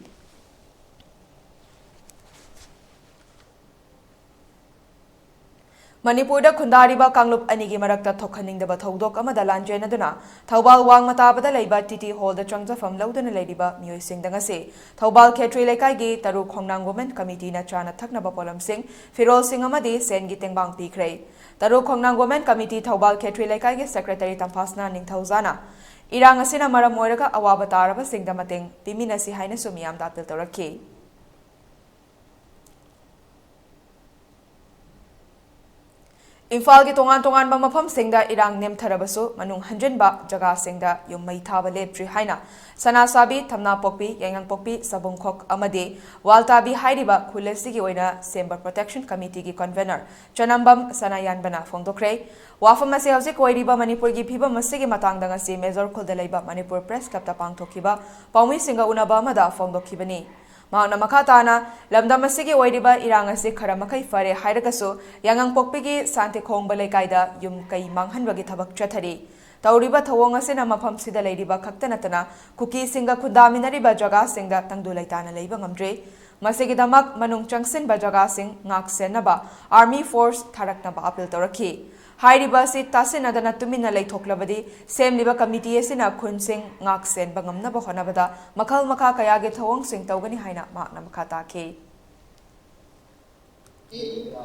ꯃꯅꯤꯄꯨꯔꯗ ꯈꯨꯟꯗꯥꯔꯤꯕ ꯀꯥꯡꯂꯨꯞ ꯑꯅꯤꯒꯤ ꯃꯔꯛꯇ ꯊꯣꯛꯍꯟꯅꯤꯡꯗꯕ ꯊꯧꯗꯣꯛ ꯑꯃꯗ ꯂꯥꯟꯖꯦꯟꯅꯗꯨꯅ ꯊꯧꯕꯥꯜ ꯋꯥꯡꯃ ꯇꯥꯕꯗ ꯂꯩꯕ T T Hall ꯗ ꯆꯪꯖꯐꯝ ꯂꯧꯗꯨꯅ ꯂꯩꯔꯤꯕ ꯃꯤꯑꯣꯏꯁꯤꯡꯗ ꯉꯁꯤ ꯊꯧꯕꯥꯜ ꯈꯦꯇ꯭ꯔꯤ ꯂꯩꯀꯥꯏꯒꯤ ꯇꯔꯨ ꯈꯣꯡꯅꯥꯡ Women Committee ꯅ ꯆꯥꯅ ꯊꯛꯅꯕ ꯄꯣꯠꯂꯝꯁꯤꯡ, ꯐꯤꯔꯣꯜꯁꯤꯡ ꯑꯃꯗꯤ ꯁꯦꯟꯒꯤ ꯇꯦꯡꯕꯥꯡ ꯄꯤꯈ꯭ꯔꯦ꯫ ꯇꯔꯨ ꯈꯣꯡꯅꯥꯡ Women Committee ꯊꯧꯕꯥꯜ ꯈꯦꯇ꯭ꯔꯤ ꯂꯩꯀꯥꯏꯒꯤ Secretary ꯇꯝꯐꯥꯁꯅꯥ ꯅꯤꯡꯊꯧꯖꯥꯅ ꯏꯔꯥꯡ ꯑꯁꯤꯅ ꯃꯔꯝ ꯑꯣꯏꯔꯒ ꯑꯋꯥꯕ ꯇꯥꯔꯕꯁꯤꯡꯗ ꯃꯇꯦꯡ ꯄꯤꯃꯤꯟꯅꯁꯤ ꯍꯥꯏꯅꯁꯨ ꯃꯤꯌꯥꯝꯗ appeal ꯇꯧꯔꯛꯈꯤ꯫ ꯏꯝꯐꯥꯜꯒꯤ ꯇꯣꯉꯥꯟ ꯇꯣꯉꯥꯟꯕ ꯃꯐꯝꯁꯤꯡꯗ ꯏꯔꯥꯡ ꯅꯦꯝꯊꯔꯕꯁꯨ ꯃꯅꯨꯡ ꯍꯟꯖꯤꯟꯕ ꯖꯒꯥꯁꯤꯡꯗ ꯌꯨꯝ ꯃꯩ ꯊꯥꯕ ꯂꯦꯞꯇ꯭ꯔꯤ ꯍꯥꯏꯅ ꯁꯅꯥꯁꯥꯕꯤ, ꯊꯝꯅꯥꯄꯣꯛꯄꯤ, ꯌꯥꯏꯉꯪꯄꯣꯛꯄꯤ, ꯁꯕꯨꯡꯈꯣꯛ ꯑꯃꯗꯤ ꯋꯥꯜꯇꯥꯕꯤ ꯍꯥꯏꯔꯤꯕ ꯈꯨꯜ ꯑꯁꯤꯒꯤ ꯑꯣꯏꯅ ꯁꯦꯝꯕ Protection Committee ꯒꯤ convenor ꯆꯅꯝꯕꯝ ꯁꯅꯥꯌꯥꯟꯕꯅ ꯐꯣꯡꯗꯣꯛꯈ꯭ꯔꯦ꯫ ꯋꯥꯐꯝ ꯑꯁꯤ ꯍꯧꯖꯤꯛ ꯑꯣꯏꯔꯤꯕ ꯃꯅꯤꯄꯨꯔꯒꯤ ꯐꯤꯕꯝ ꯑꯁꯤꯒꯤ ꯃꯇꯥꯡꯗ ꯉꯁꯤ ꯃꯦꯖꯣꯔ ꯈꯨꯜꯗ ꯂꯩꯕ ꯃꯅꯤꯄꯨꯔ Press Club ꯇ ꯄꯥꯡꯊꯣꯛꯈꯤꯕ ꯄꯥꯎꯃꯤꯁꯤꯡꯒ ꯎꯅꯕ ꯑꯃꯗ ꯐꯣꯡꯗꯣꯛꯈꯤꯕꯅꯤ꯫ ꯃꯍꯥꯛꯅ ꯃꯈꯥ ꯇꯥꯅ ꯂꯝꯗꯝ ꯑꯁꯤꯒꯤ ꯑꯣꯏꯔꯤꯕ ꯏꯔꯥꯡ ꯑꯁꯤ ꯈꯔ ꯃꯈꯩ ꯐꯔꯦ ꯍꯥꯏꯔꯒꯁꯨ, ꯌꯥꯉꯪꯄꯣꯛꯄꯤꯒꯤ ꯁꯥꯟꯇꯤꯈꯣꯡꯕ ꯂꯩꯀꯥꯏꯗ ꯌꯨꯝ ꯀꯩ ꯃꯥꯡꯍꯟꯕꯒꯤ ꯊꯕꯛ ꯆꯠꯊꯔꯤ꯫ ꯇꯧꯔꯤꯕ ꯊꯧꯑꯣꯡ ꯑꯁꯤꯅ ꯃꯐꯝꯁꯤꯗ ꯂꯩꯔꯤꯕ ꯈꯛꯇ ꯅꯠꯇꯅ ꯀꯨꯀꯤꯁꯤꯡꯒ ꯈꯨꯟꯗꯥꯃꯤꯟꯅꯔꯤꯕ ꯖꯒꯥꯁꯤꯡꯗ ꯇꯪꯗꯨ ꯂꯩꯇꯥꯅ ꯂꯩꯕ ꯉꯝꯗ꯭ꯔꯦ꯫ ꯃꯁꯤꯒꯤꯗꯃꯛ ꯃꯅꯨꯡ ꯆꯪꯁꯤꯟꯕ ꯖꯒꯥꯁꯤꯡ ꯉꯥꯛ ꯁꯦꯟꯅꯕ Army Force ꯊꯥꯔꯛꯅꯕ appeal ꯇꯧꯔꯛꯈꯤ꯫ ꯍꯥꯏꯔꯤꯕ ꯑꯁꯤ ꯇꯥꯁꯤꯟꯅꯗꯅ ꯇꯨꯃꯤꯟꯅ ꯂꯩꯊꯣꯛꯂꯕꯗꯤ ꯁꯦꯝꯂꯤꯕ ꯀꯃꯤꯇꯤ ꯑꯁꯤꯅ ꯈꯨꯟꯁꯤꯡ ꯉꯥꯛ ꯁꯦꯟꯕ ꯉꯝꯅꯕ ꯍꯣꯠꯅꯕꯗ ꯃꯈꯜ ꯃꯈꯥ ꯀꯌꯥꯒꯤ ꯊꯧꯑꯣꯡꯁꯤꯡ ꯇꯧꯒꯅꯤ ꯍꯥꯏꯅ ꯃꯍꯥꯛꯅ ꯃꯈꯥ ꯇꯥꯈꯤ꯫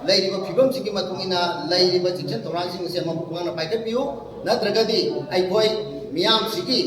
ꯂꯩꯔꯤꯕ ꯐꯤꯕꯝꯁꯤꯒꯤ ꯃꯇꯨꯡ ꯏꯟꯅ ꯂꯩꯔꯤꯕ ꯆꯦꯛꯁꯤꯟ ꯊꯧꯔꯥꯡꯁꯤꯡ ꯑꯁꯤ ꯃꯄꯨꯡ ꯐꯥꯅ ꯄꯥꯏꯈꯠꯄꯤꯌꯨ, ꯅꯠꯇ꯭ꯔꯒꯗꯤ ꯑꯩꯈꯣꯏ ꯃꯤꯌꯥꯝꯁꯤꯒꯤ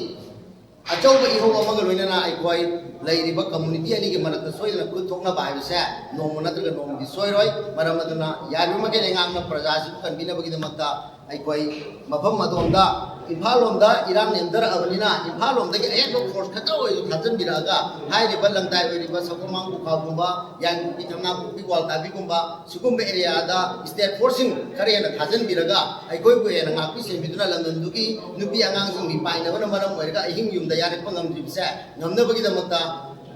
ꯑꯆꯧꯕ ꯏꯍꯧ ꯑꯃꯒ ꯂꯣꯏꯅꯅ ꯑꯩꯈꯣꯏ ꯂꯩꯔꯤꯕ ꯀꯝꯃꯨꯅꯤꯇꯤ ꯑꯅꯤꯒꯤ ꯃꯔꯛꯇ ꯁꯣꯏꯗꯅ ꯈꯨꯠ ꯊꯣꯛꯅꯕ ꯍꯥꯏꯕꯁꯦ ꯅꯣꯡꯃ ꯅꯠꯇ꯭ꯔꯒ ꯅꯣꯡꯃꯗꯤ ꯁꯣꯏꯔꯣꯏ꯫ ꯃꯔꯝ ꯑꯗꯨꯅ ꯌꯥꯔꯤꯕꯃꯈꯩ ꯂꯩꯉꯥꯛꯅ ꯄ꯭ꯔꯖꯥꯁꯤꯕꯨ ꯀꯟꯕꯤꯅꯕꯒꯤꯗꯃꯛꯇ ꯑꯩꯈꯣꯏ ꯃꯐꯝ ꯑꯗꯣꯝꯗ ꯏꯝꯐꯥꯜ ꯂꯣꯝꯗ ꯏꯔꯥꯡ ꯅꯦꯝꯊꯔꯛꯑꯕꯅꯤꯅ ꯏꯝꯐꯥꯜ ꯂꯣꯝꯗꯒꯤ ꯑꯍꯦꯟꯕ ꯐꯣꯔꯁ ꯈꯛꯇ ꯑꯣꯏꯔꯁꯨ ꯊꯥꯖꯤꯟꯕꯤꯔꯛꯑꯒ ꯍꯥꯏꯔꯤꯕ ꯂꯪꯗꯥꯏ ꯑꯣꯏꯔꯤꯕ ꯁꯒꯣꯜꯃꯥꯡ ꯄꯨꯈꯥꯎꯒꯨꯝꯕ, ꯌꯥꯏꯉꯪꯄꯣꯛꯄꯤ, ꯊꯝꯅꯥꯄꯣꯛꯄꯤ, ꯀ꯭ꯋꯥꯜꯇꯥꯕꯤꯒꯨꯝꯕ ꯁꯤꯒꯨꯝꯕ ꯑꯦꯔꯤꯌꯥꯗ ꯁ꯭ꯇꯦꯠ ꯐꯣꯔꯁꯁꯤꯡ ꯈꯔ ꯍꯦꯟꯅ ꯊꯥꯖꯤꯟꯕꯤꯔꯒ ꯑꯩꯈꯣꯏꯕꯨ ꯍꯦꯟꯅ ꯉꯥꯛꯄꯤ ꯁꯦꯟꯕꯤꯗꯨꯅ ꯂꯝꯗꯝꯗꯨꯒꯤ ꯅꯨꯄꯤ ꯑꯉꯥꯡꯁꯤꯡ ꯃꯤꯄꯥꯏꯅꯕꯅ ꯃꯔꯝ ꯑꯣꯏꯔꯒ ꯑꯍꯤꯡ ꯌꯨꯝꯗ ꯌꯥꯔꯛꯄ ꯉꯝꯗ꯭ꯔꯤꯕꯁꯦ ꯉꯝꯅꯕꯒꯤꯗꯃꯛꯇ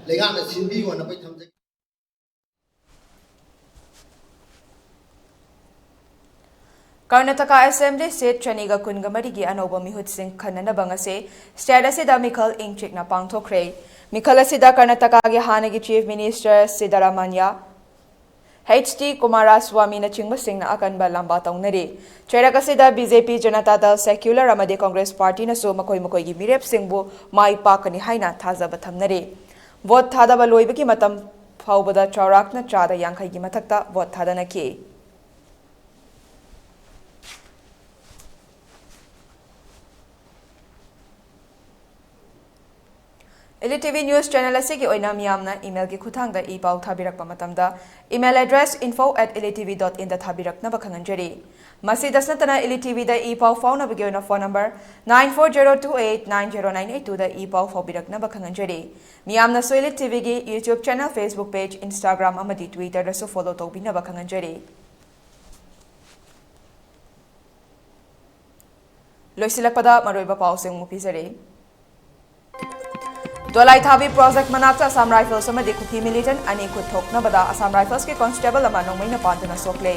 ꯂꯩꯉꯥꯛꯅ ꯁꯤꯟꯕꯤꯌꯨ ꯍꯥꯏꯅ ꯑꯩꯈꯣꯏ ꯊꯝꯖꯒꯦ꯫ ꯀꯔꯅꯥꯇꯀꯥ ꯑꯦꯁꯦꯝꯕ꯭ꯂꯤ ꯁꯤꯠ ꯆꯅꯤꯒ ꯀꯨꯟꯒ ꯃꯔꯤꯒꯤ ꯑꯅꯧꯕ ꯃꯤꯍꯨꯠꯁꯤꯡ ꯈꯟꯅꯅꯕ ꯉꯁꯤ ꯁ꯭ꯇꯦꯠ ꯑꯁꯤꯗ ꯃꯤꯈꯜ ꯏꯪ ꯆꯤꯛꯅ ꯄꯥꯡꯊꯣꯛꯈ꯭ꯔꯦ꯫ ꯃꯤꯈꯜ ꯑꯁꯤꯗ ꯀꯔꯅꯥꯇꯀꯥꯒꯤ ꯍꯥꯟꯅꯒꯤ ꯆꯤꯐ ꯃꯤꯅꯤꯁꯇꯔ ꯁꯤꯗꯔꯥꯃꯟꯌꯥ, ꯍꯩꯆ ꯗꯤ ꯀꯨꯃꯥꯔꯥꯁ꯭ꯋꯥꯃꯤꯅꯆꯤꯡꯕꯁꯤꯡꯅ ꯑꯀꯟꯕ ꯂꯥꯝꯕꯥ ꯇꯧꯅꯔꯤ꯫ ꯆꯩꯔꯛ ꯑꯁꯤꯗ ꯕꯤ ꯖꯦ ꯄꯤ, ꯖꯅꯇꯥ ꯗꯜ ꯁꯦꯀ꯭ꯌꯨꯂꯔ ꯑꯃꯗꯤ ꯀꯪꯒ꯭ꯔꯦꯁ ꯄꯥꯔꯇꯤꯅꯁꯨ ꯃꯈꯣꯏ ꯃꯈꯣꯏꯒꯤ ꯃꯤꯔꯦꯞꯁꯤꯡꯕꯨ ꯃꯥꯏ ꯄꯥꯛꯀꯅꯤ ꯍꯥꯏꯅ ꯊꯥꯖꯕ ꯊꯝꯅꯔꯤ꯫ ꯚꯣꯠ ꯊꯥꯗꯕ ꯂꯣꯏꯕꯒꯤ ꯃꯇꯝ ꯐꯥꯎꯕꯗ ꯆꯥꯎꯔꯥꯛꯅ ꯆꯥꯗ ꯌꯥꯡꯈꯩꯒꯤ ꯃꯊꯛꯇ ꯚꯣꯠ ꯊꯥꯗꯅꯈꯤ꯫ ꯏꯂꯤ ꯇꯤ ꯚꯤ ꯅ꯭ꯌꯨꯁ ꯆꯦꯅꯦꯜ ꯑꯁꯤꯒꯤ ꯑꯣꯏꯅ ꯃꯤꯌꯥꯝꯅ ꯏꯃꯦꯜꯒꯤ ꯈꯨꯠꯊꯥꯡꯗ ꯏ ꯄꯥꯎ ꯊꯥꯕꯤꯔꯛꯄ ꯃꯇꯝꯗ email address info at illy t v dot in ꯗ ꯊꯥꯕꯤꯔꯛꯅꯕ ꯈꯪꯍꯟꯖꯔꯤ꯫ ꯃꯁꯤꯗꯁꯨ ꯅꯠꯇꯅ ꯏꯂꯤ ꯇꯤ ꯚꯤꯗ ꯏ ꯄꯥꯎ ꯐꯥꯎꯅꯕꯒꯤ ꯑꯣꯏꯅ phone number nine four zero two eight nine zero nine eight two ꯗ ꯏ ꯄꯥꯎ ꯐꯥꯎꯕꯤꯔꯛꯅꯕ ꯈꯪꯍꯟꯖꯔꯤ꯫ ꯃꯤꯌꯥꯝꯅꯁꯨ ꯏꯂꯤ ꯇꯤ ꯚꯤꯒꯤ YouTube channel, Facebook page, Instagram ꯑꯃꯗꯤ Twitter ꯗꯁꯨ follow ꯇꯧꯕꯤꯅꯕ ꯈꯪꯍꯟꯖꯔꯤ꯫ ꯂꯣꯏꯁꯤꯜꯂꯛꯄꯗ ꯃꯔꯨꯑꯣꯏꯕ ꯄꯥꯎꯁꯤꯡ ꯑꯃꯨꯛ ꯄꯤꯖꯔꯤ꯫ ꯗꯣꯂꯥꯏꯊꯥꯕꯤ project ꯃꯅꯥꯛꯇ Assam Rifles ꯑꯃꯗꯤ ꯀꯨꯀꯤ militant ꯑꯅꯤ ꯈꯨꯠ ꯊꯣꯛꯅꯕꯗ Assam Rifles ꯀꯤ constable ꯑꯃ ꯅꯣꯡꯃꯩꯅ ꯄꯥꯟꯗꯨꯅ ꯁꯣꯛꯂꯦ꯫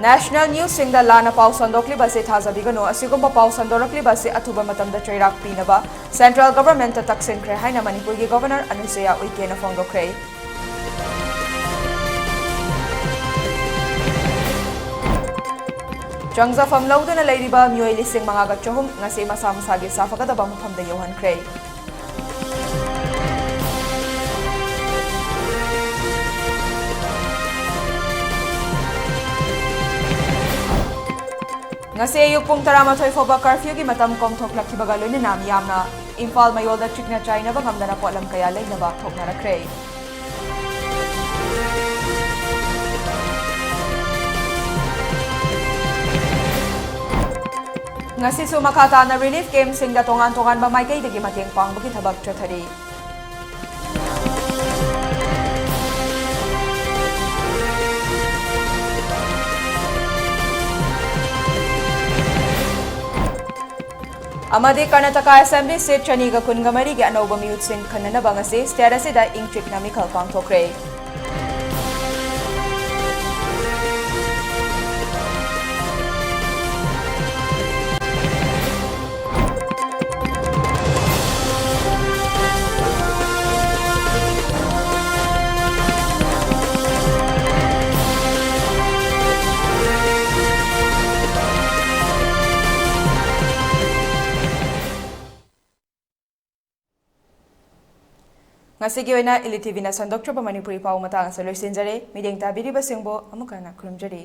National newsꯁꯤꯡꯗ ꯂꯥꯟꯅ ꯄꯥꯎ ꯁꯟꯗꯣꯛꯂꯤꯕ ꯑꯁꯤ ꯊꯥꯖꯕꯤꯒꯅꯨ꯫ ꯑꯁꯤꯒꯨꯝꯕ ꯄꯥꯎ ꯁꯟꯗꯣꯔꯛꯂꯤꯕ ꯑꯁꯤ ꯑꯊꯨꯕ ꯃꯇꯝꯗ ꯆꯩꯔꯥꯛ ꯄꯤꯅꯕ Central Governmentꯇ ꯇꯛꯁꯤꯟꯈ꯭ꯔꯦ ꯍꯥꯏꯅ ꯃꯅꯤꯄꯨꯔꯒꯤ Governor ꯑꯅꯨꯁꯨꯏꯌꯥ ꯎꯏꯀꯦꯅ ꯐꯣꯡꯗꯣꯛꯈ꯭ꯔꯦ꯫ ꯆꯪꯖꯐꯝ ꯂꯧꯗꯨꯅ ꯂꯩꯔꯤꯕ ꯃꯤꯑꯣꯏ ꯂꯤꯁꯤꯡ ꯃꯉꯥꯒ ꯆꯍꯨꯝ ꯉꯁꯤ ꯃꯁꯥ ꯃꯁꯥꯒꯤ ꯁꯥꯐꯒꯗꯕ ꯃꯐꯝꯗ ꯌꯧꯍꯟꯈ꯭ꯔꯦ꯫ ꯉꯁꯤ ꯑꯌꯨꯛ ꯄꯨꯡ ꯇꯔꯥꯃꯥꯊꯣꯏ ꯐꯥꯎꯕ curfewꯒꯤ ꯃꯇꯝ ꯀꯣꯝꯊꯣꯛꯂꯛꯈꯤꯕꯒ ꯂꯣꯏꯅꯅ ꯃꯤꯌꯥꯝꯅ ꯏꯝꯐꯥꯜ ꯃꯌꯣꯜꯗ ꯆꯤꯛꯅ ꯆꯥꯏꯅꯕ ꯉꯝꯗꯅ ꯄꯣꯠꯂꯝ ꯀꯌꯥ ꯂꯩꯅꯕ ꯊꯣꯛꯅꯔꯛꯈ꯭ꯔꯦ꯫ ꯉꯁꯤꯁꯨ ꯃꯈꯥ ꯇꯥꯅ relief campꯁꯤꯡꯗ ꯇꯣꯉꯥꯟ ꯇꯣꯉꯥꯟꯕ ꯃꯥꯏꯀꯩꯗꯒꯤ ꯃꯇꯦꯡ ꯄꯥꯡꯕꯒꯤ ꯊꯕꯛ ꯆꯠꯊꯔꯤ꯫ ꯑꯃꯗꯤ ꯀꯔꯅꯥꯇꯀꯥ Assembly seat ꯆꯅꯤꯒ ꯀꯨꯟꯒ ꯃꯔꯤꯒꯤ ꯑꯅꯧꯕ ꯃꯤꯍꯨꯠꯁꯤꯡ ꯈꯟꯅꯅꯕ ꯉꯁꯤ state ꯑꯁꯤꯗ ꯏꯪ ꯆꯤꯛꯅ ꯃꯤꯈꯜ ꯄꯥꯡꯊꯣꯛꯈ꯭ꯔꯦ꯫ ꯉꯁꯤꯒꯤ ꯑꯣꯏꯅ ꯏꯂꯤ ꯇꯤꯚꯤꯅ ꯁꯟꯗꯣꯛꯆꯕ ꯃꯅꯤꯄꯨꯔꯤ ꯄꯥꯎ ꯃꯇꯥꯡ ꯑꯁꯤꯗ ꯂꯣꯏꯁꯤꯟꯖꯔꯦ꯫ ꯃꯤꯠꯌꯦꯡ ꯇꯥꯕꯤꯔꯤꯕꯁꯤꯡꯕꯨ ꯑꯃꯨꯛ ꯍꯟꯅ ꯈꯨꯔꯨꯝꯖꯔꯤ꯫